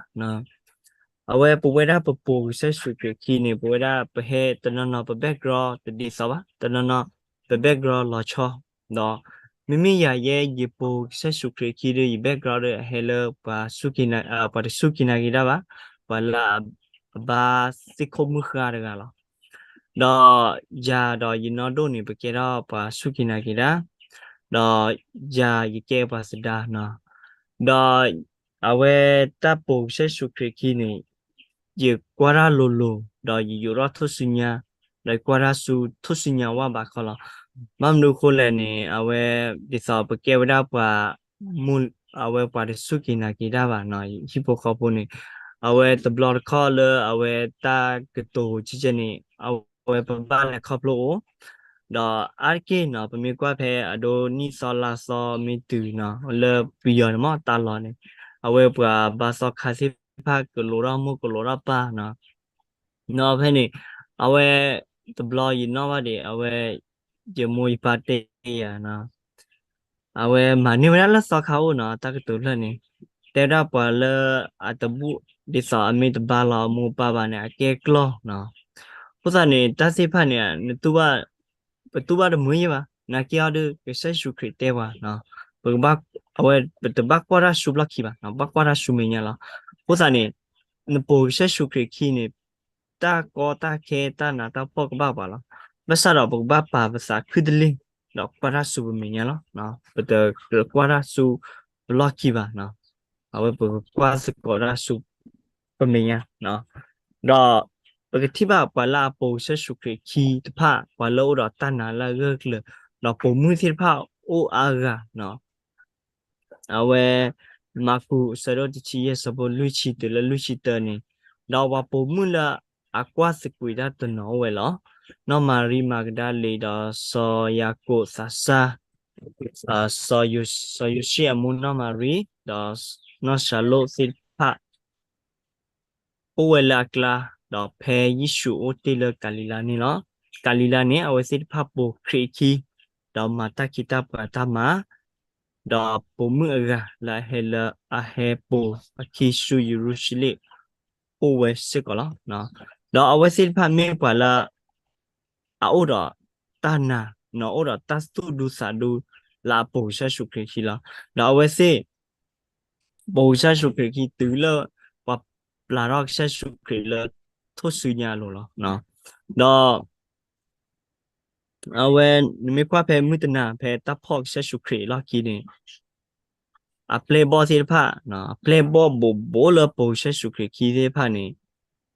အဝဲပဝဲဒၣ်ပပိာ်ကစၢ်ယ့ၣ်ၡူးခရံာ်အခံန့ၣ် ပဝဲဒၣ်ပဟဲတနီၤနီၤပ background တဒ်သိးဘၣ်, တနီၤနီၤပ background လီၤဆီ, ဒီး မ့မ့ၢ်ယၤယဲ ယပိာ်ကစၢ်ယ့ၣ်ၡူးခရံာ်အခံဒီး ယ background ဒီးအဟဲလၢပှၤစူၢ်က့ၤနာ် ပှၤတစူၢ်က့ၤနာ်က့ၤတၢ်ဘၣ်, ပှၤလၢအဘါသ့ၣ်ခိၣ်မုၣ်ဃါတဂၤလီၤ. ဒီးယၤဒီးယနီၢ်ဒိၣ်န့ၣ် ပကဲထီၣ်ပှၤစူၢ်က့ၤနာ်က့ၤတၢ်, ဒီးယၤယကဲပှၤသဒါနီၤ, ဒီးအဝဲတၢ်ပိာ်ကစၢ်ယ့ၣ်ၡူးခရံာ်အခံန့ၣ် ယကွၢ်တၢ်လိၤလိၤ ဒီးယယိးထီၣ်ထူၣ်စုညါ, ဒီးယကွၢ်တၢ်ဆူထူၣ်စုညါဝၣ်ဘးခီလီၤ. ဘၣ်မနုၤအဃိလဲၣ်န့ၣ် အဝဲ ဒ်သိးပကဲဝဲဒၣ်ပှၤ မူ အဝဲပှၤတစူၢ်က့ၤနာ်က့ၤတၢ်ဘၣ်နီၤ, ဟံၣ်ဖိဃီဖိန့ၣ် အဝဲတဘျီတခီၣ်လၢအဝဲတၢ်ကတိၤကဲကဲန့ၣ် အဝဲပဘၣ်လဲၤခီဖျိအိၣ်, ဒီးအါတက့ၢ်နီၤ ပမ့ၢ်ကွၢ်ဖဲအဒိနံၣ်သီလါသီမ့ၢ်တုၤနီၤ လၢပယီၤန့ၣ်မ့ၢ်တၢ်လီၢ်န့ၣ် အဝဲပှၤဘါသီခါသ့ၣ်တဖၣ်ကလိၤထီၣ်မိၢ်ကလိၤထီၣ်ပၢ်နီၤ, ဒီးဖဲန့ၣ် အဝဲ တဘျီယနီၣ်ဘၣ်ဒံး အဝဲ ယမိၢ်ယပၢ်တဲယၤနီၤ အဝဲမၤန့ၢ်ဝဲဒၣ်လၢသီခါအိၣ်နီၤ တၢ်ကတိၤဖျၢၣ်န့ၣ် တဲဝဲဒၣ်ပှၤလၢအတဘူၣ် ဒ်သိးအမ့ၢ်တဘါလီၤအမိၢ်အပၢ်ဘၣ်န့ၣ် အကဲကျီၢ်နီၤ. အဃိသတးန့ၣ် တၢ်သ့ၣ်တဖၣ်န့ၣ် နတူၢ်ဘၣ် ပတူၢ်ဘၣ်တမုာ်ယဲၢ်ဘၣ်, နာ်က့အီၤဒီး ကစၢ်ယ့ၣ်ၡူးခရံာ်တဲပှၤနီၤ, ပကဘၣ် အဝဲ ပတဘၣ်ကွၢ်တၢ်ဆူဘျီခံဘၣ်နီၤ, ဘၣ်ကွၢ်တၢ်ဆူမဲာ်ညါလီၤ. အဃိသတးန့ၣ် နပိာ်ကစၢ်ယ့ၣ်ၡူးခရံာ်အခံန့ၣ် တၢ်ကီတၢ်ခဲတၢ်နးတၢ်ဖှီၣ်ကဘၣ်ပှၤလီၤ. ဘၣ်ဆၣ်ဒီးပကဘၣ်ပာ်ပသးခုတလ့ၢ် ဒီးကွၢ်တၢ်ဆူပမဲာ်ညါလီၤ. ပတကွၢ်တၢ်ဆူပလီၢ်ခံဘၣ်နီၤ, အဝဲပကကွၢ်သကိးတၢ်ဆူပမဲာ်ညါ ဒီး ပကထံၣ်ဘၣ်ပှၤလၢအပိာ်ကစၢ်ယ့ၣ်ၡူးခရံာ်အခံတဖၣ် ပှၤလၢအအိၣ်ဒီးတၢ်နာ်လၢအဂၢၢ်ကျၢၤ ဒီးပိာ်မုၣ်သ့ၣ်တဖၣ်အိၣ်အါဂၤနီၤ. အဝဲ မၢ်ကူး အဆၢဒိၣ်တဆံယဲၢ် အဆၢဖိလွံၢ်ဆံတၢလၢလွံၢ်ဆံတၢန့ၣ်, ဒီးပှၤပိာ်မုၣ်လၢအကွၢ်သကွံာ်တၢ်တနီၤအိၣ်ဝဲလီၤ. နီၢ်မၤရံမၤကဒၤလ့ၤ ဒီးစီၤယၤကိာ်သးစၢ် စီၤယိၤၡ့အမိၢ်နီၢ်မၤရံ ဒီးနီၢ်ၡၤလိၣ်သ့ၣ်တဖၣ် အိၣ်ဝဲလၢအကျါ, ဒီးဖဲယ့ၣ်ၡူးအိၣ်တ့ၢ်လၢကၤလံၤလါန့ၣ်လီၤ. ကၤလံၤလါန့ၣ် အဝဲသ့ၣ်တဖၣ်ပိာ်ခရံာ်အခံ, ဒီးမၤတၢ်ခံးတၢ်ပှၤတၢ်မၤ, ဒီးပိာ်မုၣ်အဂၤလၢအဟဲလၢအဟဲပိာ်အခံဆူယရူၤၡလ့ၣ် အိၣ်ဝဲစ့ၢ်ကီးလီၤ. ဒီးအဝဲသ့ၣ်တဖၣ်မ့ၢ်ပှၤလၢ အအိၣ်ဒီးတၢ်နာ်, အိၣ်ဒီးတၢ်သူၣ်ဒူသးဒူလၢအပိာ်ကစၢ်ယ့ၣ်ၡူးခရံာ်အခံလီၤ. ဒီးအဝဲသ့ၣ် ပိာ်ကစၢ်ယ့ၣ်ၡူးခရံာ်အခံတုၤလၢပှၤပျၢ်ထီၣ်ကစၢ်ယ့ၣ်ၡူးခရံာ်လၢထူၣ်စုညါအလိၤလီၤ. ဒီး အဝဲ နမ့ၢ်ကွၢ်ဖဲမုၢ်တနၤ ဖဲတၢ်ဖီၣ်ကစၢ်ယ့ၣ်ၡူးခရံာ်အလီၢ်ခံန့ၣ် အပျဲၢ်အဘီၣ်သ့ၣ်တဖၣ်, အပျဲၢ်အဘီၣ်ဘိးဘိးလၢပိာ်ကစၢ်ယ့ၣ်ၡူးခရံာ်အခံသ့ၣ်တဖၣ်န့ၣ်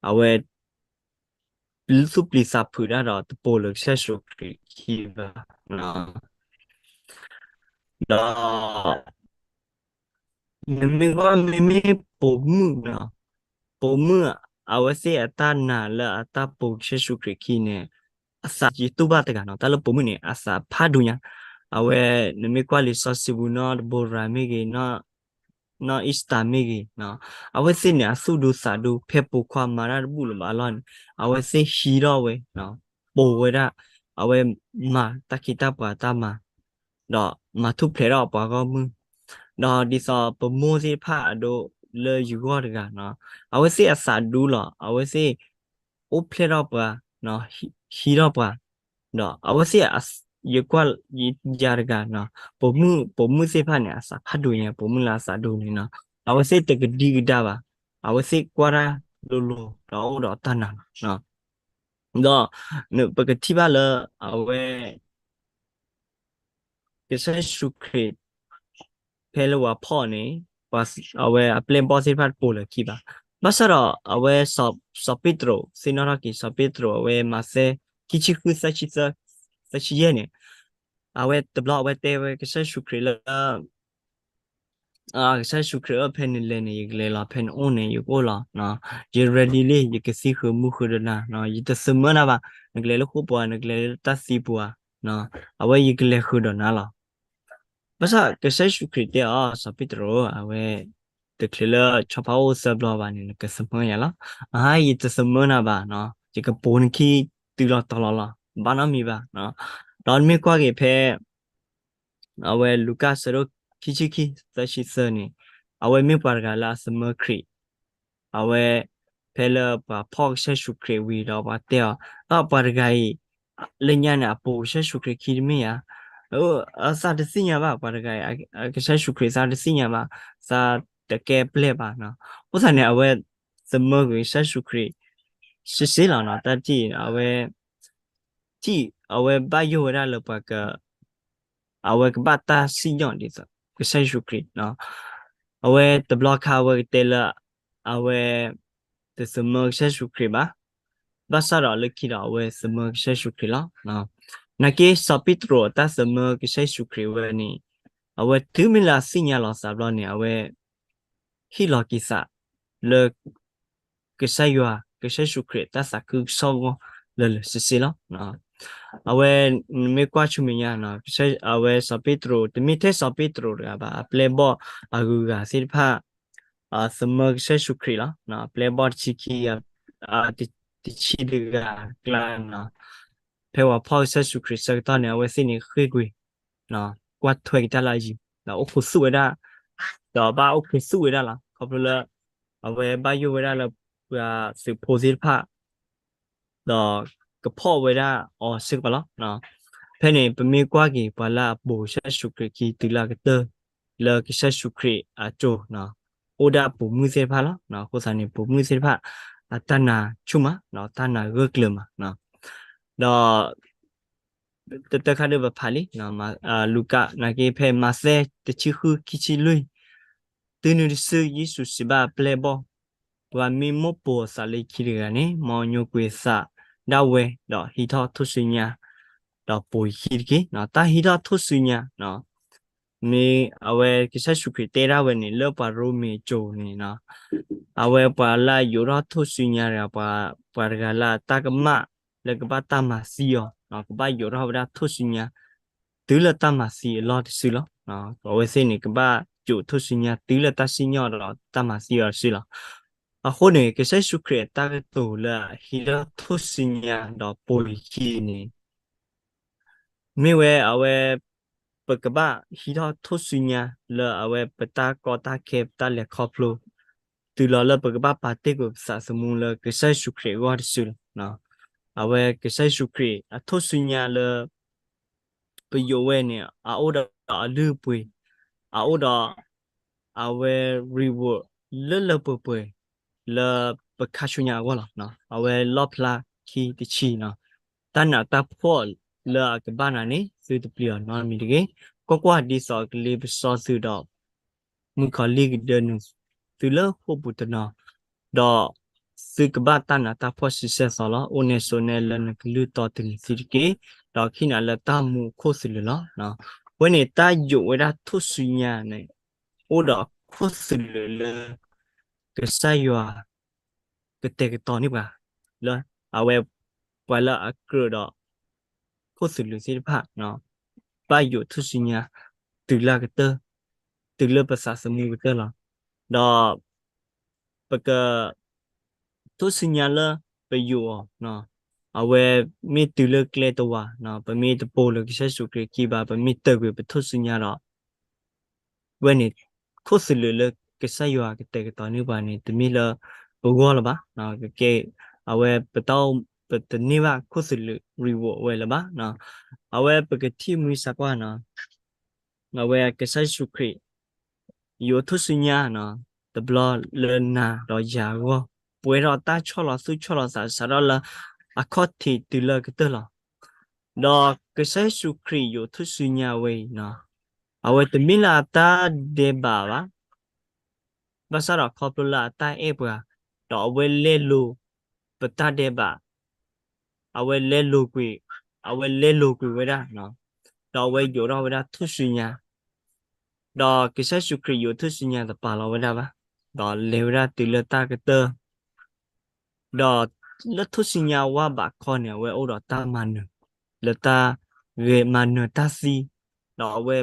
အဝဲ သူၣ်ပျံၤသးဖုးတၢ်ဒီးတပိာ်လၢကစၢ်ယ့ၣ်ၡူးခရံာ်အခံဘၣ်. ဒီး နမ့ၢ်ကွၢ်မ့မ့ၢ်ပိာ်မုၣ်နီၤ, ပိာ်မုၣ် အဝဲသ့ၣ်အတၢ်နာ်လၢအတၢ်ပိာ်ကစၢ်ယ့ၣ်ၡူးခရံာ်အခံန့ၣ် အသးယတူၢ်ဘၣ်တဂၤနီၤ, တၢ်လၢပိာ်မုၣ်န့ၣ် အသးဖးဒိၣ်ညါ, အဝဲ နမ့ၢ်ကွၢ်လံာ်စီဆှံပူၤ နီၢ်ဒဘိရၤမ့ၢ်ဂ့ၤ, နီၢ်အံၣ်စတၢ်မ့ၢ်ဂ့ၤ, အဝဲသ့ၣ်န့ၣ် အသူၣ်ဒူသးဒူ ဖဲပိာ်ခွါမၤတၢ်တဘူၣ်လၢၤဘၣ်အလီၢ်န့ၣ် အဝဲသ့ၣ်ဟံးထီၣ်ဝဲ ပိာ်ဝဲဒၣ်, အဝဲမၤတၢ်ခံးတၢ်ပှၤတၢ်မၤ ဒီးမၤထူၣ်ဖျဲးထီၣ်ပှၤဂီၢ်မုၢ်, ဒီးဒ်သိးပမိၢ်သ့ၣ်တဖၣ်အဒိလၢယဂီၢ်တဂၤနီၤ, အဝဲသ့ၣ်အသးဒူလီၤ, အဝဲသ့ၣ် အိၣ်ဖျဲၣ်ထီၣ်ပှၤ, ဟံးထီၣ်ပှၤ, ဒီးအဝဲသ့ၣ် ယကွၢ်ယၤတဂၤနီၤ, ပိာ်မုၣ် ပိာ်မုၣ်သ့ၣ်တဖၣ်န့ၣ် အသးဖးဒိၣ်ညါ, ပိာ်မုၣ်လၢအသးဒူန့ၣ်နီၤ, အဝဲသ့ၣ်တကဒံကဒါဘၣ်, အဝဲသ့ၣ်ကွၢ်တၢ်လိၤလိၤ ဒီးအိၣ်ဒီးတၢ်နာ်လီၤ. ဒီး ပကထံၣ်ဘၣ်လၢ အဝဲ ကစၢ်ယ့ၣ်ၡူးခရံာ် ဖဲလၢပှၤဖီၣ်န့ၣ် အဝဲအပျဲၢ်ဘီၣ်သ့ၣ်တဖၣ်တပိာ်လၢၤခံဘၣ်. ဘၣ်ဆၣ်ဒီးအဝဲ စီၤပ့းတရူး သ့ၣ်နီၣ်ထီၣ်က့ၤ စီၤပ့းတရူး အဝဲမးသဲ ခံဆံဃု သၢဆံသၢ သၢဆံယဲၢ်န့ၣ် အဝဲတဘျီအဝဲတဲဝဲကစၢ်ယ့ၣ်ၡူးခရံာ်လၢ ကစၢ်ယ့ၣ်ၡူးခရံာ်ဧၢ, ဖဲနလဲၤန့ၣ် ယကလဲၤလီၤ, ဖဲနအိၣ်န့ၣ် ယကအိၣ်လီၤ. ယ ready လံ, ယကသံဃုာ်မူဃုာ်ဒီးနၤ, ယတသမၢနၤဘၣ်, နကလဲၤလၢဃိာ်ပူၤဧါ, နကလဲၤလၢတၢ်သံပူၤဧါ, အဝဲယကလဲၤဃုာ်ဒီးနၤလီၤ. ဘၣ်ဆၣ်ကစၢ်ယ့ၣ်ၡူးခရံာ်တဲအီၤ, စီၤပ့းတရူး, အဝဲ တချုးလၢဆီဖါအိၣ်သၢဘျီဘၣ်န့ၣ် နကသမၢယၤလီၤ. အဟါ ယတသမၢနၤဘၣ်, ယကပိာ်နခံတုၤလီၤတီၤလီၤလီၤ, ဘၣ်နီတမံၤဘၣ်. ဒီးနမ့ၢ်ကွၢ်က့ၤဖဲ အဝဲလူၤကၣ်ဆၢဒိၣ်ခံဆံခံ သၢဆံသၢန့ၣ်, အဝဲမ့ၢ်ပှၤတဂၤလၢအသမၢခရံာ်, အဝဲ ဖဲလၢပှၤဖီၣ်ကစၢ်ယ့ၣ်ၡူးခရံာ်ဝံၤဒီးပှၤတဲအီၤ, အၢ ပှၤတဂၤအံၤ လၢညါန့ၣ် အပိာ်ကစၢ်ယ့ၣ်ၡူးခရံာ်ခံတမ့ၢ်ဧါ, အၢ သးတသ့ၣ်ညါဘၣ် ပှၤတဂၤအံၤ ကစၢ်ယ့ၣ်ၡူးခရံာ် သးတသ့ၣ်ညါဘၣ်, သးတကဲပျဲၢ်ဘၣ်နီၤ. အဃိသတးန့ၣ် အဝဲသမၢကွံာ်ကစၢ်ယ့ၣ်ၡူးခရံာ် စ့စ့လီၤနီၤ. တၢ်တထံၣ်အဝဲ ထံၣ်အဝဲဘၣ်ယိၣ်ဝဲဒၣ်လၢပှၤက အဝဲကဘၣ်တၢ်စံၣ်ညီၣ်ဒ်သိးကစၢ်ယ့ၣ်ၡူးခရံာ်နီၤ. အဝဲတဘျီခါအဝဲကတဲလၢ အဝဲ တသမၢကစၢ်ယ့ၣ်ၡူးခရံာ်ဘၣ်, ဘၣ်ဆၣ်ဒီးလၢခံဒီးအဝဲသမၢကစၢ်ယ့ၣ်ၡူးခရံာ်လီၤ. နာ်က့စီၤပ့းတရူးအတၢ်သမၢကစၢ်ယ့ၣ်ၡူးခရံာ်ဝဲန့ၣ် အဝဲတုၤမ့ၢ်လၢအသ့ၣ်ညါလီၤသးဘျီန့ၣ် အဝဲ ဟ့ၣ်လီၤက့ၤသးလၢ ကစၢ်ယွၤ ကစၢ်ယ့ၣ်ၡူးခရံာ်တၢ်သးခုကစီၣ်အဂီၢ်လၢာ်လၢာ်ဆ့ဆ့လီၤ. အဝဲ နမ့ၢ်ကွၢ်ဆူမဲာ်ညါနီၤ အဝဲစီၤပ့းတရူး တမ့ၢ်ထဲစီၤပ့းတရူးတဂၤဘၣ် အပျဲၢ်ဘီၣ်အဂုၤအဂၤသ့ၣ်တဖၣ် သမၢကစၢ်ယ့ၣ်ၡူးခရံာ်လီၤ. အပျဲၢ်ဘီၣ်တဆံခံ တဆံတဂၤကျါနီၤ ဖဲပှၤဖီၣ်ကစၢ်ယ့ၣ်ၡူးခရံာ်ဆၢကတီၢ်န့ၣ် အဝဲသ့ၣ်န့ၣ်ဃ့ၢ်ကွံာ် ကွၢ်ထွဲက့ၤတၢ်လၢအယံၤ ဒီးအိၣ်ခူသူၣ်ဝဲဒၣ် ဒီးဘၣ်အိၣ်ခူသူၣ်ဝဲဒၣ်လီၤ. ခီဖျိလၢ အဝဲဘၣ်ယိၣ်ဝဲဒၣ်လၢပှၤသုးဖိသ့ၣ်တဖၣ် ဒီးကဖီၣ်ဝဲဒၣ်အီၤစ့ၢ်ကီးလီၤ. ဖဲန့ၣ် ပမ့ၢ်ကွၢ်က့ၤပှၤလၢအပိာ်ကစၢ်ယ့ၣ်ၡူးခရံာ်ခံတုၤလၢအကတၢၢ် လၢကစၢ်ယ့ၣ်ၡူးခရံာ်အစိၤ အိၣ်ဒၣ်ပိာ်မုၣ်သ့ၣ်တဖၣ်လီၤ. အဃိသတးန့ၣ် ပိာ်မုၣ်သ့ၣ်တဖၣ် အတၢ်နာ်ဆူၣ်မး တၢ်နာ်ဂၢၢ်ကျၢၤမး ဒီး တတၢ်ခါဒုးပဖးလံ လူၤကၣ် နာ်က့ဖဲမးသဲ တဆံဃု ခံဆံလွံၢ်, တုၤနုၤတစု ယ့ၣ်ၡူးစံးဘၣ်အပျဲၢ်ဘီၣ်, ပှၤမ့ၢ်မိၣ်ပိာ်အသးလၢခံတဂၤန့ၣ် မ်ညိကွံာ်သးဒၣ်ဝဲ ဒီးဟံးထီၣ်ထူၣ်စုညါ ဒီးပိာ်ယခံတက့ၢ်. တၢ်ဟံးထီၣ်ထူၣ်စုညါ မ့ၢ်အဝဲကစၢ်ယ့ၣ်ၡူးခရံာ်တဲဒၣ်ဝဲန့ၣ် လၢပှၤရိမ့ၤအစိၤန့ၣ် အဝဲပှၤလၢအယိးထီၣ်ထူၣ်စုညါတဂၤ ပှၤတဂၤလၢအတၢ်ကမၣ်လၢကဘၣ်တၢ်မၤသံအီၤ ကဘၣ်ယိးထီၣ်ဝဲဒၣ်ထူၣ်စုညါ တုၤလၢတၢ်မၤသံအလီၢ်တစုလီၤ. အဝဲသ့ၣ်န့ၣ် ကဘၣ်ယိးထူၣ်စုညါ တုၤလၢတၢ်စံၣ်ညီၣ်ဒီးတၢ်မၤသံအီၤတစုလီၤ. အဃိန့ၣ် ကစၢ်ယ့ၣ်ၡူးခရံာ်အတၢ်ကတိၤလၢအဟံးထီၣ်ထူၣ်စုညါဒီးပိာ်ယခံန့ၣ် မ့ၢ်ဝဲအဝဲ ပကဘၣ်ဟံးထီၣ်ထူၣ်စုညါလၢအဝဲပတၢ်ကီတၢ်ခဲ ပတၢ်လဲၤခီဖျိ တုၤလီၤလၢပကဘၣ်ပာ်တ့ၢ်ကွံာ်ပသးသမူလၢကစၢ်ယ့ၣ်ၡူးခရံာ်အဂီၢ်တစုလီၤ. အဝဲကစၢ်ယ့ၣ်ၡူးခရံာ်အထူၣ်စုညါလၢ ပယိးဝဲန့ၣ် အအိၣ်ဒီးအလုၢ်အပှ့ၤ, အအိၣ်ဒီး အဝဲ reward လၢလၢပှဲၤပှဲၤ လၢပခါဆူညါအဂီၢ်လီၤ. အဝဲလီၣ်ဖျါခံတဆံနီၤ, တၢ်နးတၢ်ဖှီၣ်လၢအကဘၣ်နၤန့ၣ် သုတပျံၤအီၤနီတမံၤတဂ့ၤ. ကွၢ်ကွၢ်, ဒ်သိးအကလ့ပစီသုဒီး မုၣ်ကီၤလံၢ်ကဒၢနုာ်သုလၢဃိာ်ပူၤတနီၤ, ဒီးသုကဘၣ်တၢ်နးတၢ်ဖှီၣ်ဆံဆဲၣ်သီလီၤ. အိၣ်နဲဆိးနဲလၢနကလုၢ်တီတုၤန့ၣ်သံတက့ၢ်, ဒီးခံနၤလၢတၢ်မူအခိၣ်သလုးလီၤ. ဝဲန့ၣ်တၢ်ယိးဝဲဒၣ်ထူၣ်စုညါန့ၣ် အိၣ်ဒီးခိၣ်သလုးလၢ ကစၢ်ယွၤ ကတဲာ်ကတီၤန့ၢ်ပှၤ လၢအဝဲ ပှၤလၢအကြၢးဒီး ခိၣ်သလုးသ့ၣ်တဖၣ် ဘၣ်ယိးထူၣ်စုညါ တုၤလၢကတၢၢ်, တုၤလၢပသးသမူကတၢၢ်လီၤ. ဒီး ပက ထူၣ်စုညါလၢပယိးအီၤ အဝဲမ့ၢ်တုၤလၢကျဲတဝာ်, ပမ့ၢ်တပိာ်လၢကစၢ်ယ့ၣ်ၡူးခရံာ်ခံဘၣ်, ပမ့ၢ်တၢၢ်ကွံာ်ပထူၣ်စုညါဒီး ဝဲန့ၣ် ခိၣ်သလုးလၢကစၢ်ယွၤကတဲာ်ကတီၤန့ၢ်ပှၤန့ၣ် တမ့ၢ်လၢပဂီၢ်လၢၤဘၣ်. ကကဲ အဝဲပတ ပတန့ၢ်ဘၣ်ခိၣ်သလုး reward ဝဲလၢၤဘၣ်. အဝဲပကထံၣ်မှံစၢ်ကွၢ်နီၤ, အဝဲကစၢ်ယ့ၣ်ၡူးခရံာ် ယိးထူၣ်စုညါ တဘျီလၢနၤဒီးယၤအဂီၢ်, ပှဲၤဒီးတၢ်ဆီၣ်လီၤသူၣ်ဆီၣ်လီၤသး စးထီၣ်လၢအခီၣ်ထံးတုၤလၢကတၢၢ်လီၤ. ဒီးကစၢ်ယ့ၣ်ၡူးခရံာ်ယိးထူၣ်စုညါဝဲအံၤ, အဝဲတမ့ၢ်လၢအတၢ်ဒဲးဘးဘၣ်, ဘၣ်ဆၣ်ဒီးခီဖျိလၢအတၢ်အဲၣ်ပှၤ, ဒီးအဝဲလဲလိာ်ပတၢ်ဒဲးဘး, အဝဲလဲလိာ်ကွံာ်, အဝဲလဲလိာ်ကွံာ်ဝဲဒၣ်, ဒီးအဝဲယိးထီၣ်ဝဲဒၣ်ထူၣ်စုညါ, ဒီးကစၢ်ယ့ၣ်ၡူးခရံာ်ယိးထူၣ်စုညါတပာ်လီၤဝဲဒၣ်ဘၣ်, ဒီးလဲၤဝဲဒၣ်တုၤလၢတၢ်ကတၢၢ် ဒီးလၢထူၣ်စုညါဝါဘးခီန့ၣ် အဝဲအိၣ်ဒီးတၢ်မၤနၢၤ လၢတၢ်ဂဲၤမၤနၢၤတၢ်သံ, ဒီးအဝဲ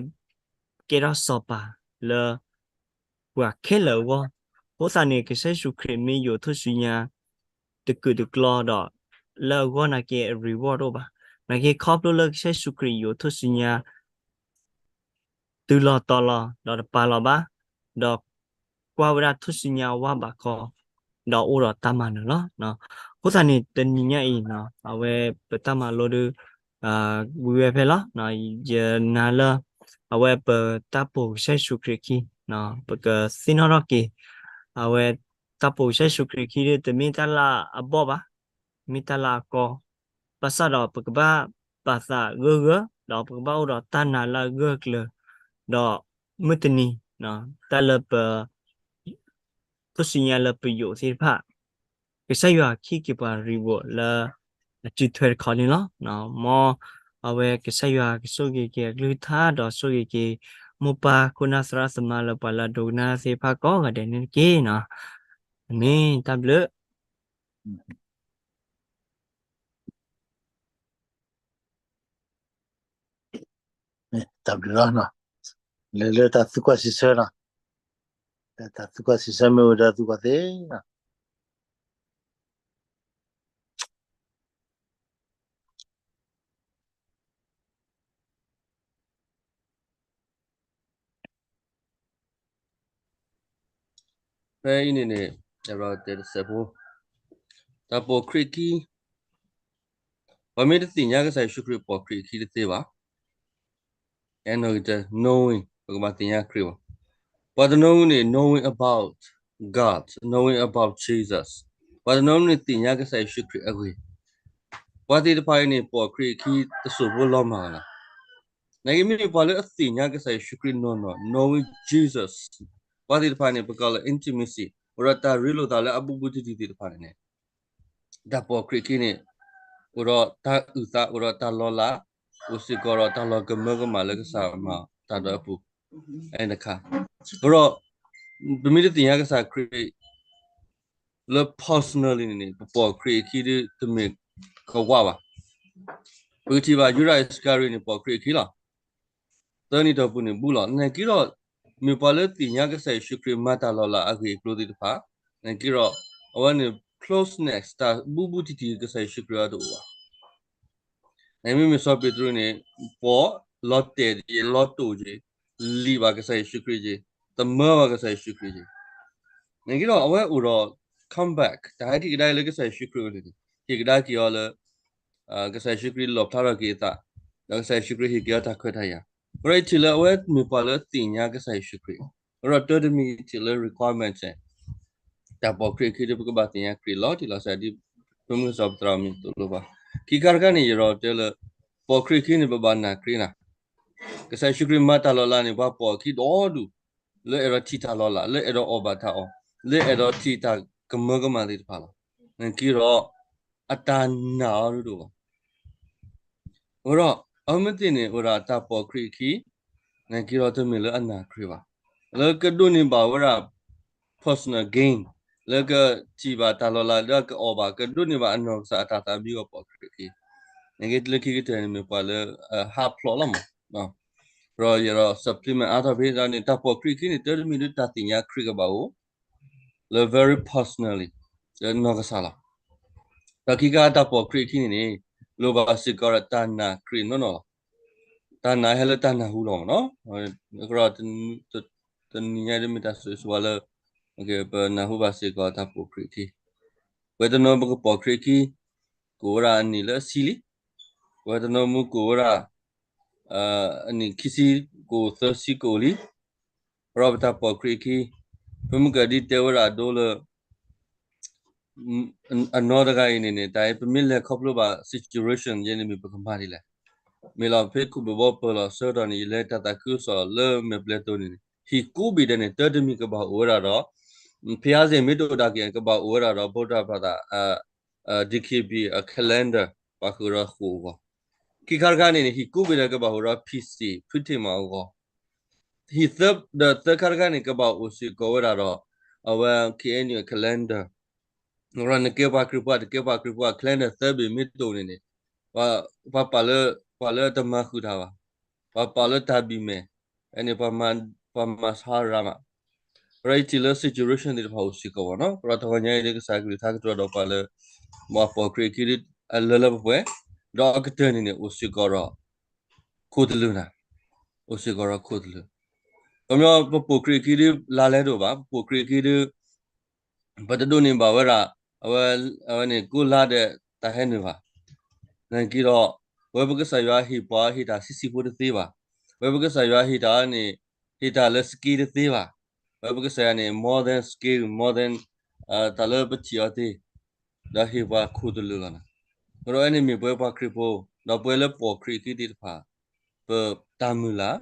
ကဲထီၣ်စီၤပၤလၢပှၤခဲလၢာ်အဂီၢ်. အဃိသတးန့ၣ် ကစၢ်ယ့ၣ်ၡူးခရံာ်မ့ၢ်ယိးထူၣ်စုညါ တကုာ်တကျီဒီး လၢအဂီၢ်နာ်က့ အ reward တအိၣ်ဘၣ်. နာ်က့ခီဖျိလၢကစၢ်ယ့ၣ်ၡူးခရံာ်ယိးထူၣ်စုညါ တုၤလီၤတီၤလီၤ ဒီးတပာ်လီၤဘၣ်, ဒီးကွၢ်ဝဲဒၣ်ထူၣ်စုညါဝါဘးခီ, ဒီးအိၣ်ဒီးတၢ်မၤနၢၤလီၤ. အဃိသတးန့ၣ် တနံၤညါအံၤ အဝဲပတၢ်မၤလိဒုး ဝံၤဝဲဖဲလီၤ. ယနာ်လၢ အဝဲပတၢ်ပိာ်ကစၢ်ယ့ၣ်ၡူးခရံာ်အခံ ပကသ့ၣ်နီၣ်ထီၣ်က့ၤ အဝဲတၢ်ပိာ်ကစၢ်ယ့ၣ်ၡူးခရံာ်အခံဒုး တမ့ၢ်တၢ်လၢအဘီၣ်ဘၣ်, မ့ၢ်တၢ်လၢအကီ, ဘၣ်ဆၣ်ဒီးပကဘၣ်ပာ်သးဂၢၢ်ဂၢၢ်, ဒီးပကဘၣ်အိၣ်ဒီးတၢ်နာ်လၢအဂၢၢ်ကျၢၤ, ဒီးမုၢ်တနံၤ တၢ်လၢပ ခိၣ်ဆူညါလၢပယိာ်သ့ၣ်တဖၣ် ကစၢ်ယွၤဟံးက့ၤပှၤရံဘိးလၢ အစုထွဲတခီန့ၣ်လီၤ. မ်အဝဲကစၢ်ယွၤကဆိၣ်ဂ့ၤက့ၤအကလုၢ်ကထါ ဒီးဆိၣ်ဂ့ၤက့ၤ မိၢ်ပၢ်ခိၣ်နၢ်သရၣ်သမါလၢပှၤလၢအဒိကနၣ်သ့ၣ်တဖၣ်ကိးဂၤဒဲးန့ၣ်တက့ၢ်. အၤမ့ၣ်, တၢ်ဘျုး တၢ်ဘျုးလီၤ. လဲၤလၢတၢ်သံကွၢ်စံးဆၢနီၤ, တၢ်သံကွၢ်စံးဆၢမ့ၢ်ဝဲဒၣ်သံကွၢ်သ့နီၤ. ဖဲအံၤန့ၣ်န့ၣ် ယတဲတစဲးဖိ, တၢ်ပိာ်ခရံာ်အခံ, ပှၤမ့ၢ်တသ့ၣ်ညါကစၢ်ယ့ၣ်ၡူးခရံာ်ပိာ်ခရံာ်အခံတသ့ဘၣ်. အဲၣ်နီၣ်ဂံၢ်တၢ knowing ပကဘၣ်သ့ၣ်ညါခရံာ်ဘၣ်. ပှၤတနီၤန့ၣ် knowing about God, knowing about Jesus, ပှၤတနီၤန့ၣ်သ့ၣ်ညါကစၢ်ယ့ၣ်ၡူးခရံာ်အဂ့ၢ်, ပှၤသ့ၣ်တဖၣ်အံၤန့ၣ် ပိာ်ခရံာ်အခံတစိၢ်ဖိလီၤမၢ်လီၤ. နာ်က့မ့မ့ၢ်ပှၤလၢအသ့ၣ်ညါကစၢ်ယ့ၣ်ၡူးခရံာ်နီၢ်နီၢ် knowing Jesus, ပှၤသ့ၣ်တဖၣ်န့ၣ် ပကိးလၢ intimacy, အိၣ်ဒီးတၢ်ရ့လိာ်သးလၢအဘူးဘူးတံၢ်တံၢ်သ့ၣ်တဖၣ်န့ၣ်န့ၣ် တၢ်ပိာ်ခရံာ်အခံန့ၣ် အိၣ်ဒီးတၢ်အုၣ်သး အိၣ်ဒီးတၢ်လီၤလး, အိၣ်စ့ၢ်ကီးဒီးတၢ်လီၤကမၢကမၣ်လၢကစၢ်မၤတၢ်ဒီးအပူၤ, တခါ, ဒီး ပမ့ၢ်တသ့ၣ်ညါကစၢ်ခရံာ် လၢ personally န့ၣ်န့ၣ် ပပိာ်ခရံာ်အခံဒ်တမ့ၢ်ကဝးဘၣ်. ပကထံၣ်ဘၣ်ယူဒၤအံၣ်စကၤရံၤန့ၣ် ပိာ်ခရံာ်အခံလီၤ. သၢနံၣ်တီၢ်ပူၤန့ၣ်ဘူးလီၤ. နာ်က့ဒီး မ့ၢ်ပှၤလၢသ့ၣ်ညါကစၢ်ယ့ၣ်ၡူးခရံာ်မၤတၢ်လီၤလးအဂ့ၢ်အကျိၤသ့ၣ်တဖၣ်, နာ်က့ဒီး အဝဲန့ၣ် closeness တၢ်ဘူးဘူးတံၢ်တံၢ်ကစၢ်ယ့ၣ်ၡူးခရံာ်အတအိၣ်ဘၣ်. နမ့မ့ၢ်စီၤပ့းတရူးန့ၣ် ပိာ်လီၤတဲာ်က့ၤ လီၤတိာ်က့ၤ လံာ်ဘၣ်ကစၢ်ယ့ၣ်ၡူးခရံာ်က့ၤ, သမၢဘၣ်ကစၢ်ယ့ၣ်ၡူးခရံာ်က့ၤ, နာ်က့ဒီးအဝဲအိၣ်ဒီး come back တၢ်ဟဲက့ၤကဒါက့ၤလၢကစၢ်ယ့ၣ်ၡူးခရံာ်အအိၣ်န့ၣ် ဟ့ၣ်ကဒါက့ၤအီၤလၢ ကစၢ်ယ့ၣ်ၡူးခရံာ်လီၣ်ဖျါထီၣ်က့ၤအသး, ဒီးကစၢ်ယ့ၣ်ၡူးခရံာ်ဟ့ၣ်က့ၤအီၤတၢ်ခွဲးတၢ်ယာ်, အဃိဒီးယထံၣ်လၢအဝဲမ့ၢ်ပှၤလၢသ့ၣ်ညါကစၢ်ယ့ၣ်ၡူးခရံာ်, အဃိဒီးတၢ်တမံၤထံၣ်လၢ requirement တၢ်ပိာ်ခရံာ်အခံဒ်ပကဘၣ်သ့ၣ်ညါခရံာ်လီၤတံၢ်လီၤဆဲးဒ် ပမုၢ်ကစီၣ်ပသရၣ်မုၣ်သိၣ်လိပှၤ, ခံခါတခါန့ၣ် ယဒီးတဲလၢ ပိာ်ခရံာ်အခံန့ၣ် ပဘၣ်နာ်ခရံာ်နၤ, ကစၢ်ယ့ၣ်ၡူးခရံာ်မၤတၢ်လီၤလးန့ၣ် ပှၤပိာ်အခံဒီဒူၣ်, လၢအဲၣ်ဒိးထံၣ်တၢ်လီၤလး, လၢအဲၣ်ဒိးအီၣ်ဘၣ်တၢ်အီၣ်, လၢအဲၣ်ဒိးထံၣ်တၢ်ကမၢကမၣ်သ့ၣ်တဖၣ်လီၤ. နာ်က့ဒီး အတၢ်နာ်အီၤဒဒိၣ်ဘၣ်. အဃိဒီး အမ့ၢ်သ့ၣ်န့ၣ် အိၣ်ဒၣ်တၢ်ပိာ်ခရံာ်အခံ, နာ်က့ဒီးတမ့ၢ်လၢအနာ်ခရံာ်ဘၣ်. လၢကဒိးန့ၢ်ဘၣ်ဝဲဒၣ် personal gain, လၢကထံၣ်ဘၣ်တၢ်လီၤလးလၢကအီၣ်ဘၣ်, ကဒိးန့ၢ်ဘၣ်အနီၢ်ကစၢ်အတၢ်သးဘံဂီၢ်ပိာ်ခရံာ်အခံ, နာ်က့လၢခံကတၢၢ်န့ၣ်မ့ၢ်ပှၤလၢ ဟးဖျိးလီၤမး ဒီးယဒီး supplement အါထီၣ်ဖဲဒၣ်န့ၣ် တၢ်ပိာ်ခရံာ်အခံန့ၣ် တၢ်တမံၤဒ်တၢ်သ့ၣ်ညါခရံာ်ကဘၣ်အိၣ် လၢ very personally လၢနီၢ်ကစၢ်လီၤ. ဒီးခံခါတၢ်ပိာ်ခရံာ်အခံန့ၣ်န့ၣ် လိၣ်ဘၣ်စ့ၢ်ကီးဒီးတၢ်နာ်ခရံာ်နီၢ်နီၢ်လီၤ. တၢ်နာ်ဟဲလၢတၢ်နၢ်ဟူလီၤမးနီၤ. အဃိဒီး တနံၤညါဒ်မ့ၢ်တၢ်ဆိၣ်ဂ့ၤဆိၣ်ဝါလၢ ပနၢ်ဟူဘၣ်စ့ၢ်ကီးတၢ်ပိာ်ခရံာ်အခံ, ပဝဲတနီၤပကပိာ်ခရံာ်အခံ ကအိၣ်ဝဲဒၣ်အနံၣ်လၢအဆံလံ, ပဝဲတနီၤမ့ၢ်ကအိၣ်ဝဲဒၣ် အနံၣ်ခံဆံ ကအိၣ်သၢဆံကအိၣ်လံ, ဒီးပတၢ်ပိာ်ခရံာ်အခံ, ပမ့ၢ်ကဒ်တဲဝဲဒၣ်အဒိလၢ အနီၢ်တဂၤအံၤန့ၣ်န့ၣ် တၢ်အံၤပမ့ၢ်လဲၤခီဖျိဘၣ် situation ယဲန့ၣ်မ့ၢ်ပကမၤဒ်လဲၣ်. မ့ၢ်လီၤဖဲခိၣ်ဘၢဘီပၢၤလီၤဆၢကတီၢ်န့ၣ် ယလဲၤတၢ်သးခုကစီၣ်လၢမဲာ်ပျဲၤတိၤန့ၣ်န့ၣ် ဟံၣ်ကူဘ့ၣ်ဒဲးန့ၣ် တၢ်တမံၤကဘၣ်အိၣ်ဝဲဒၣ်ဒီး ဖဲအါစ့ၢ်မ့ၢ်တအိၣ်ဒၣ်က့ၤ ကဘၣ်အိၣ်ဝဲဒၣ်ဒီး ဗုဒ္ဓဘာသာ DKB အ calendar ပှၤဃုာ်ဒီးဃိာ်အဂီၢ်, ခံခါတခါန့ၣ်န့ၣ် ဟံၣ်ကူဘ့ၣ်ဒဲးကဘၣ်အိၣ်ဒီး ဖံစံၣ် ဖုထံၣ်မးအဂီၢ်, ဟံၣ်သၢ ဒီးသၢခါတခါန့ၣ် ကဘၣ်အိၣ်စ့ၢ်ကီးဝဲဒၣ်ဒီး အဝဲ KNU အ calendar ဒီးနကဲပှၤခရံာ်ဖိ တကဲပှၤခရံာ်ဖိ အ calendar သၢဘ့ၣ်မ့ၢ်တအိၣ်န့ၣ်န့ၣ် ပှၤပာ်လၢ ပှၤလၢတမၤဃုာ်တၢ်ဘၣ်, ပှၤပာ်လၢတၢ်ဘံၣ်မဲာ်, အန့ၣ် ပှၤမၤဆါရၤမး, ပရၤယထံၣ်လၢ situation သ့ၣ်တဖၣ်အိၣ်စ့ၢ်ကီးဘၣ်နီၤ, ပရၤတဂီၤညါအံၤလၢကစၢ်ကလုၢ်ကထါကတြၢၤဒီးပှၤလၢ ပှၤပိာ်ခရံာ်အခံဒ်အလၢလၢပှဲၤပှဲၤ, ဒီးအကတၢၢ်န့ၣ်န့ၣ် အိၣ်စ့ၢ်ကီးဒီး ခိၣ်တလုာ်နၤ, အိၣ်စ့ၢ်ကီးဒီးခိၣ်တလုာ်, ခီပညီ ပပိာ်ခရံာ်အခံဒ်လါလဲတအိၣ်ဘၣ်, ပပိာ်ခရံာ်အခံဒ် ပတဒိးန့ၢ်ဘၣ်ဝဲဒၣ် အဝဲ အဝဲန့ၣ်ကိးလါဒီးတၢ်ဟဲနုာ်ဘၣ်. နာ်က့ဒီး ပဝဲပကစၢ်ယွၤဟ့ၣ်ပှၤဟ့ၣ်တၢ်ဆံးဆံးဖိတသ့ဘၣ်. ပဝဲပကစၢ်ယွၤဟ့ၣ်တၢ်န့ၣ် ဟ့ၣ်တၢ်လၢ skill တသ့ဘၣ်. ပဝဲပကစၢ်ယွၤန့ၣ် more than skill, more than တၢ်လၢပထံၣ်အီၤသ့ ဒီးဟ့ၣ်ပှၤခိၣ်သလုးလီၤ. အဃိဒီးအဲန့ၣ်မ့ၢ်ပဝဲပှၤခရံာ်ဖိ ဒီးပဝဲလၢပိာ်ခရံာ်အခံသ့ၣ်တဖၣ် ပတၢ်မုၢ်လၢ်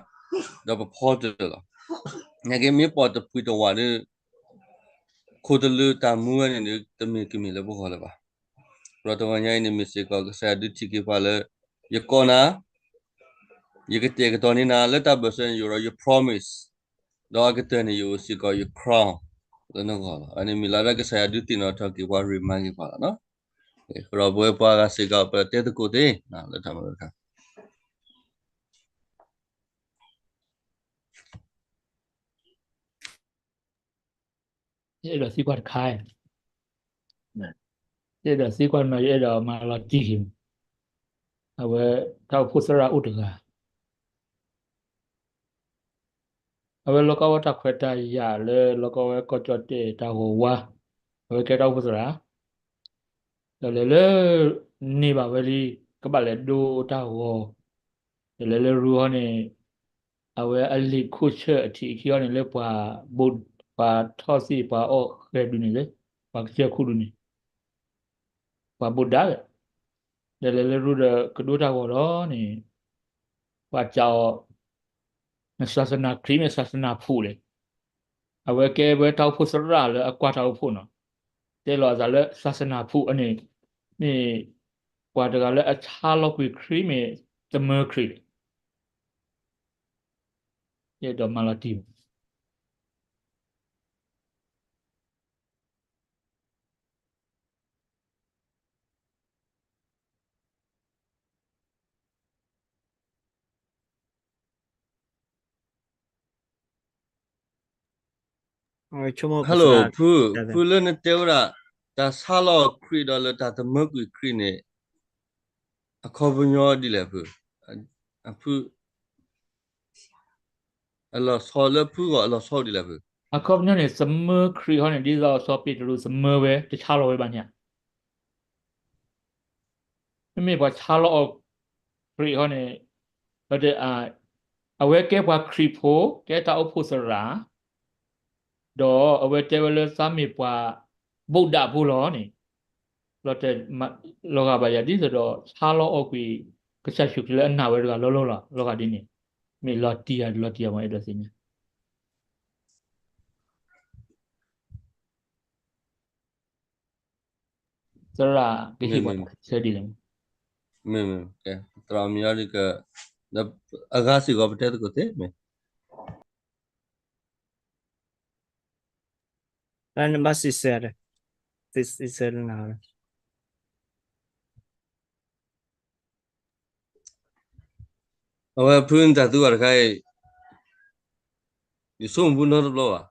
ဒီးပဖီတၢၢ်လီၤ. နာ်က့မ့ၢ်ပိာ်တပှံၤတဝးဒီး ခိၣ်သလုးတၢ်မူဝဲန့ၣ်ဒီး တမ့ၢ်ကမ့ၢ်လၢပဂီၢ်လၢၤဘၣ်. ဒီးတဂီၤညါအံၤန့ၣ်မ့ၢ်စ့ၢ်ကီး ကစၢ်ယွၤဒုးထံၣ်က့ၤပှၤလၢ ယကိးနၤ, ယကတဲာ်ကတီၤန့ၢ်နၤ လၢတၢ်ဘၢၣ်စၢၤန့ၣ်ယအိၣ်ဒီးယ promise, ဒီးအကတၢၢ်န့ၣ်ယအိၣ်စ့ၢ်ကီးယ crown လၢနဂီၢ်လီၤ. အန့ၣ်မ့ၢ်လၢကစၢ်ယွၤဒုးသ့ၣ်နီၣ်ထီၣ်က့ၤပှၤ remind က့ၤပှၤလီၤ. ဒီးပဝဲပှၤဂၤစ့ၢ်ကီးပတဲသကိးသ့ လၢတၢ်မၤတခါ ယအဲၣ်ဒိးသံကွၢ်တခါ, ယအဲၣ်ဒိးသံကွၢ်မး ယအဲၣ်ဒိးမၤလီၤတံၢ်က့ၤ, အဝဲတၢ်အိၣ်ဖှိၣ်သရၣ်အိၣ်တဂၤ, အဝဲလီၤကီဝဲတၢ်ခွဲးတၢ်ယာ်လၢ လီၤကီဝဲကီၢ်ကၠီၣ်တဲၣ်တၢ်ဂီၤဝါ, အဝဲကဲတၢ်အိၣ်ဖှိၣ်သရၣ်, ဒီးလဲၤလၢ န့ၢ်ဘၣ်ဝဲလံ ကဘၣ်လဲၤဒိတၢ်ဂီၤ, ဒီးလဲၤလၢရူဟီန့ၣ် အဝဲအလံာ်ခိၣ်ဆၢၣ်အထံးအခံဟီန့ၣ်လၢပှၤဘိး ပှၤထီၣ်သ့ၣ် ပှၤအီၣ်ဃဲၤဒုးန့ၣ်လၢ ပှၤကစၢၢ်ခိၣ်ဒုးန့ၣ် ပှၤဘိးဒၣ်ဝဲ, ဒီးလဲၤလၢရူဒီးကဒိတၢ်ဂီၤလီၤန့ၣ် ပှၤစံးအီၤ န ศาสนาคริสต์ မ့ၢ် ศาสนาพุทธ လဲၣ်. အဝဲကဲဝဲတၢ်အိၣ်ဖှိၣ်သရၣ်လၢအကွၢ်တၢ်အိၣ်ဖှိၣ်နီၤ, တဲလီၤအသးလၢ ศาสนาพุทธ အန့ၣ် မ့ၢ်ပှၤတဂၤလၢအဆါလီၤကွံာ်ခရံာ်မ့ၢ်သမၢခရံာ်လဲၣ်. ယအဲၣ်ဒိးမၤလီၤတံၢ်ဘၣ် Hello ဖု, ဖုလၢနတဲဝဲဒၣ် တၢ်ဆါလီၤခရံာ်ဒီးလၢတၢ်သမၢကွံာ်ခရံာ်န့ၣ် အခီပညီဒ်လဲၣ်ဖု, အဖု အလီၤဆီလၢဖုဂီၢ်အလီၤဆီဒ်လဲၣ်ဖု. အခီပညီန့ၣ် သမၢခရံာ်ဟီန့ၣ် ဒ်သိးစီၤပ့းတရူးသမၢဝဲ တဆါလီၤဝဲဘၣ်န့ၣ်ဧါ. မ့မ့ၢ်ပှၤဆါလီၤအီၤခရံာ်ဟီန့ၣ် အဝဲကဲပှၤခရံာ်ဖိ ကဲတၢ်အိၣ်ဖှိၣ်သရၣ် ဒီးအဝဲတဲဝဲလၢသးမ့ၢ်ပှၤဘိးဒၣ်ဖိလီၤန့ၣ် လီၤတဲာ် လီၤဂာ်ဘၣ်ယၤ ဒ်သိးဒီး ဆါလီၤအီၤကွံာ် ကစၢ်ယ့ၣ်ၡူးခရံာ်လၢအနာ်ဝဲတဂၤလီၤလီၤလီၤ လီၤဂာ်ဒ်န့ၣ် မ့ၢ်လီၤတံၢ်ဧါ တလီၤတံၢ်ဧါ မ့ၢ်အဲၣ်ဒိးသ့ၣ်ညါ သရၣ်ကဟ့ၣ်ပှၤတၢ်ဆၢဒ်လဲၣ်. မ့ၢ် သရၣ်မံၤအီၤဒ်က အဂၤစ့ၢ်ကီးပတဲသကိးသ့မ့ၢ် နဘၣ်စံးဆၢဒီး စံးဆၢလၢနၤ အဝဲဖုနတၢ်သူဝဲတခါအံၤ ယဆိကမိၣ်ဖုနီတဘျီဘၣ်.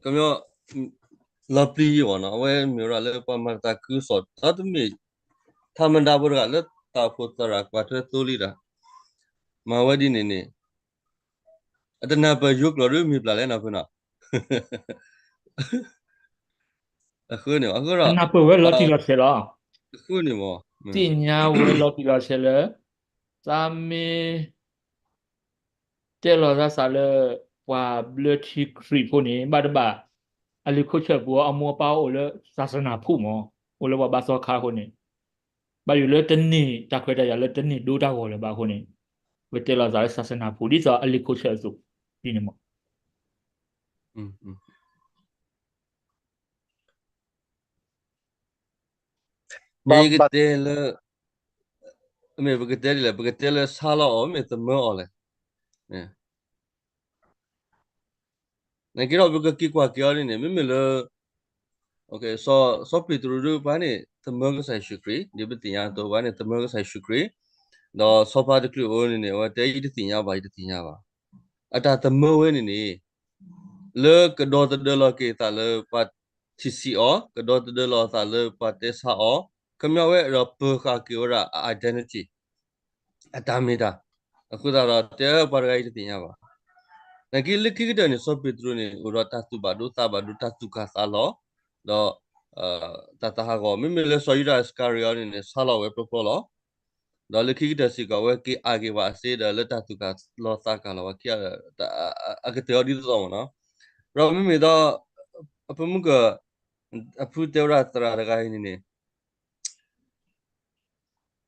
ကမ့ၢ် လီၤပျံၤယံၤဘၣ်နီၤ အဝဲမ့ၢ်ဝဲဒၣ်လၢပှၤမၤတၢ်သးခုကစီၣ် တၢ်တမ့ၢ် ထးမဒါဖိတဂၤလၢတၢ်အိၣ်ဖှိၣ်သရၣ်ကွၢ်ထွဲသိလံတၢ် မၤဝဲဒ်န့ၣ်န့ၣ် အတနၢ်ပၢၢ်ယိၤကျိာ်ဒ်မ့ၢ်ပျၢ်လဲၣ်နီၤဖုနီၤ အဃိန့ၣ် အဃိဒီး နၢ်ပၢၢ်ဝဲလီၤတံၢ်လီၤဆဲးလီၤ. အဃိန့ၣ်မ့ၢ် သ့ၣ်ညါဝဲလီၤတံၢ်လီၤဆဲးလၢ သးမ့ၢ် တဲလီၤသးသးလၢ ပှၤဘျၢထံခရံာ်ဖိန့ၣ် ဘၣ်တဘၣ် အလံာ်ခိၣ်ဆၢၣ်ပူၤအီၤ အမိၢ်အပၢ်အိၣ်လၢ ศาสนาพุทธ မ့ၢ် အိၣ်လၢပှၤဘါသီခါအဃိန့ၣ် ဘၣ်ယိၣ်လၢတန့ၢ်တၢ်ခွဲးတၢ်ယာ်လၢတန့ၢ်ဒိတၢ်ဂီၤလၢၤဘၣ်အဃိန့ၣ် ဝဲတဲလီၤသးလၢ ศาสนาพุทธ ဒ်သိးအလံာ်ခိၣ်ဆၢၣ်အသိး ဒ်န့ၣ်မ့ၢ် ယကတဲလၢ မ့ၢ်ပကတဲဒ်လဲၣ် ပကတဲလၢဆါလီၤအီၤ မ့ၢ်သမၢအီၤလဲၣ်. နာ်က့ဒီး ပကက့ၤကွၢ်က့ၤအီၤဒ်န့ၣ် မ့မ့ၢ်လၢ စီၤပ့းတရူးဒ်ပှၤန့ၣ် သမၢကစၢ်ယ့ၣ်ၡူးခရံာ် ဒ်ပသ့ၣ်ညါအသိး ပှၤန့ၣ် သမၢကစၢ်ယ့ၣ်ၡူးခရံာ် ဒီးဆီဖါတချုးအိၣ်န့ၣ်န့ၣ် အဝဲတဲ ယတသ့ၣ်ညါဘၣ် ယတသ့ၣ်ညါဘၣ်. အတၢ်သမၢဝဲန့ၣ်န့ၣ် လၢကဒီသဒၢလီၤက့ၤအသးလၢပှၤထံၣ်ဆံးအီၤ, ကဒီသဒၢလီၤအသးလၢပှၤတဲဆါအီၤ, ခီပညီဝဲဒီးပၢၤဃာ်က့ၤဝဲဒၣ်အ identity အတၢ်မ့ၢ်တၢ်, အဃိသတးဒီး တဲပှၤတဂၤအံၤတသ့ၣ်ညါဘၣ်. နာ်က့လၢခံကတၢၢ်န့ၣ် စီၤပ့းတရူးန့ၣ် အိၣ်ဒီးတၢ်သူၣ်ဘၣ်ဒိသးဘၣ်ဒိ တၢ်သူၣ်ကၢ်သးလီၤ, ဒီး တၢ်သးဟးဂီၤ, မ့မ့ၢ်လၢစီၤယူဒၤအံးစကၤရံၤအီၤန့ၣ်န့ၣ် ဆါလီၤဝဲဖျိဖျိလီၤ. ဒီးလၢခံကတၢၢ်စ့ၢ်ကီး အဝဲက့ၤအးက့ၤပှၤအစ့ဒီး လၢတၢ်သူၣ်ကၢ်လီၤသးကၢ်လီၤဝဲခံဂၤဒီး အကတၢၢ်အီၤဒ်သိးသိးမ့ၢ်နီၤ. ဒီးမ့မ့ၢ်ဒီး အဖိမုၣ်က အဖုတဲဝဲဒၣ်သရၣ်တဂၤအံၤန့ၣ်န့ၣ်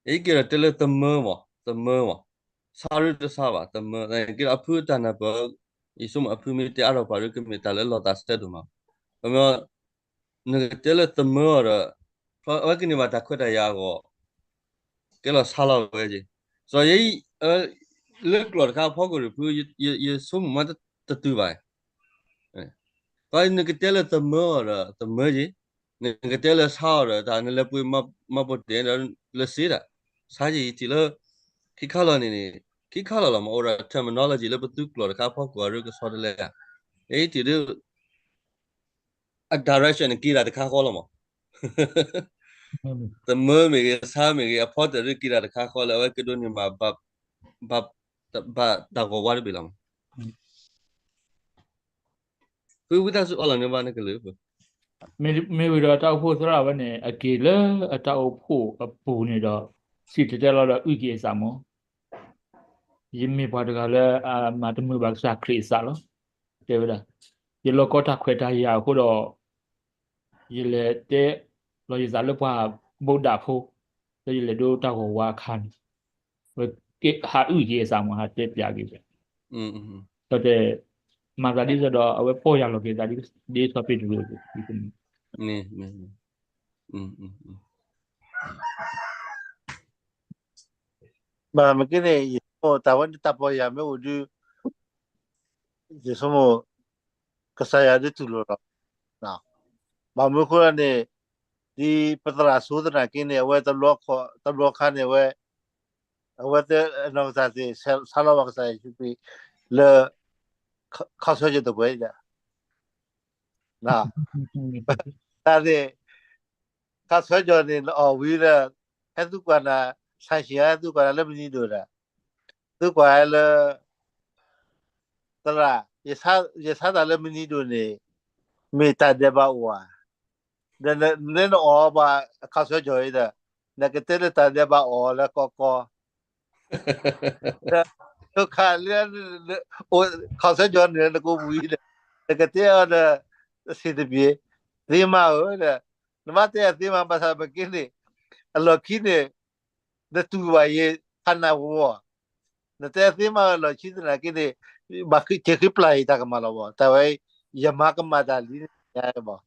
အံၤက့ၤဒီးတဲလၢသမၢမး, သမၢမး, ဆါရ့တဆါဘၣ်, သမၢ, နာ်က့ဒီးအဖုတၢ်နၢ်ပၢၢ်, ယဆိကမိၣ်အဖုမ့ၢ်တဲအါထီၣ်ပှၤဒီး ကမ့ၢ်တၢ်လၢလီၤသးဆၢဒိၣ်မး, ခီပညီ နကတဲလၢသမၢအီၤဒီး အဝဲကန့ၢ်ဘၣ်တၢ်ခွဲးတၢ်ယာ်အဂီၢ် ကဲလီၤဆါလီၤဝဲက့ၤ, စီၤယဲအံၤ လၢကျိာ်တခါအဖီခိၣ်ဒီး ဖု ယဆိကမိၣ်မးတတုၤဘၣ် နကတဲလၢသမၢအီၤဒီးသမၢယ့ၤ, နကတဲလၢဆါအီၤဒီး တၢ်နလဲၤပှ့ၤမၤပိာ်တဲာ်ဒီးလၢစ့ဒၣ်, ဆါယ့ၤအံၤထံၣ်လၢ ခံခါလီၤန့ၣ်န့ၣ်, ခံခါလီၤလီၤမး အိၣ်ဒီး terminology လၢပသုကျိာ်တခါအဖီခိၣ်အရ့ကဆီတလဲဧါ, အံၤထံၣ်ဒုး အ direction န့ၣ်က့ၤတၢ်တခါဃီလီၤမး, သမၢမ့ၢ်ဂ့ၤ ဆါမ့ၢ်ဂ့ၤ အဖီတၢၣ်ဒုးက့ၤတၢ်တခါဃီလၢအဝဲကဒိးန့ၢ်ဘၣ် ဘၣ်တၢ်ဂီၤဝါတဘ့ၣ်လီၤမး, ဖုဝံသးစူၤအီလီၤန့ၢ်ဘၣ်နကလုၢ် မ့ၢ်ဝံၤဒီးတၢ်အိၣ်ဖှိၣ်သရၣ်ဝဲန့ၣ် အက့ၤလၢအတၢ်အိၣ်ဖှိၣ်အပူၤန့ၣ်ဒီး စံၣ်တဲၤတဲလီၤဒီးအုၣ်က့ၤအသးမး, ယမ့ၢ်ပှၤတဂၤလၢအမၤတမုာ်ဘၣ်ကစၢ်ခရံာ်အသးလီၤ. တဲဝဲဒၣ် ယလီၢ်ကီတၢ်ခွဲးတၢ်ယာ်အဃိဒီး ယလဲၤတဲလီၤယသးလၢပှၤဘိးဒၣ်ဖိ လၢယလဲၤဒိတၢ်ဂီၤဝါအခါန့ၣ် ဟးအုၣ်က့ၤအသးမး ဟးတဲပျးက့ၤဝဲ, ဒီးတဲ မၤသးဒ်သိးဒီး အဝဲပီၢ်ယၢ်လီၤက့ၤသး ဒ်စီၤပ့းတရူးအသိး မ့ၢ်မ့ၢ် ဘၣ်မ့ၢ်က့န့ၣ် ယဆိကမိၣ်တၢ်ဝဲန့ၣ်တၢ်ပီၢ်ယၢ်မ့ၢ်အိၣ်ဒုး ယဆိကမိၣ် ကစၢ်ယွၤဒုးတူၢ်လိာ်လီၤ. ဘၣ်မနုၤအဃိလဲၣ်န့ၣ် ဒ်ပသရၣ်စိသနာ်က့န့ၣ် အဝဲတဘျီခါန့ၣ် အဝဲ အဝဲသ့ၣ်အနီၢ်ကစၢ်သ့ၣ် ဆါလီၤဘၣ်ကစၢ်ယ့ၣ်ၡူးခရံာ်လၢ ခီဆၢကၠီၤတပှဲၤဒီး တၢ်န့ၣ် ခီဆၢကၠီၤန့ၣ် နအီၣ်ဝံၤဒီး ဟဲသံကွၢ်နၤ ဆၣ်ဆံး ဟဲသံကွၢ်နၤလၢမနံၤဒိၣ်ဒီး သံကွၢ်လၢ သရၣ် ယဆါတၢ်လၢမနံၤဒိၣ်န့ၣ် မ့ၢ်တၢ်ဒဲးဘးအိၣ်ဧါ, ဒီးနအီၣ်ဘၣ်ခီဆၢကၠီၤအံၤဒီး နကတဲလၢတၢ်ဒဲးဘးအိၣ်လၢကီကီ ဒီး ခါလၢ ခီဆၢကၠီၤန့ၣ် နကဝံၤဒီး နကတဲအီၤဒီး အဆင်တပြေ, သ့မးဧၢဒီး နဘၣ်တဲအသ့မး ဘၣ်ဆၣ်မ့ၢ်က့န့ၣ် အလီၢ်ခံန့ၣ် နတူၢ်ဘၣ်ယဲ ဖးနးဝီၤ နတဲသ့မးလီၢ်ခံသနာ်က့န့ၣ် ဘၣ်ဆၣ်ဃ့ပျၢ်ယတၢ်ကမၣ်လီၤဘၣ် တၢ်ဝဲ ယမၤကမၣ်တၢ်လံန့ၣ်ဘၣ်.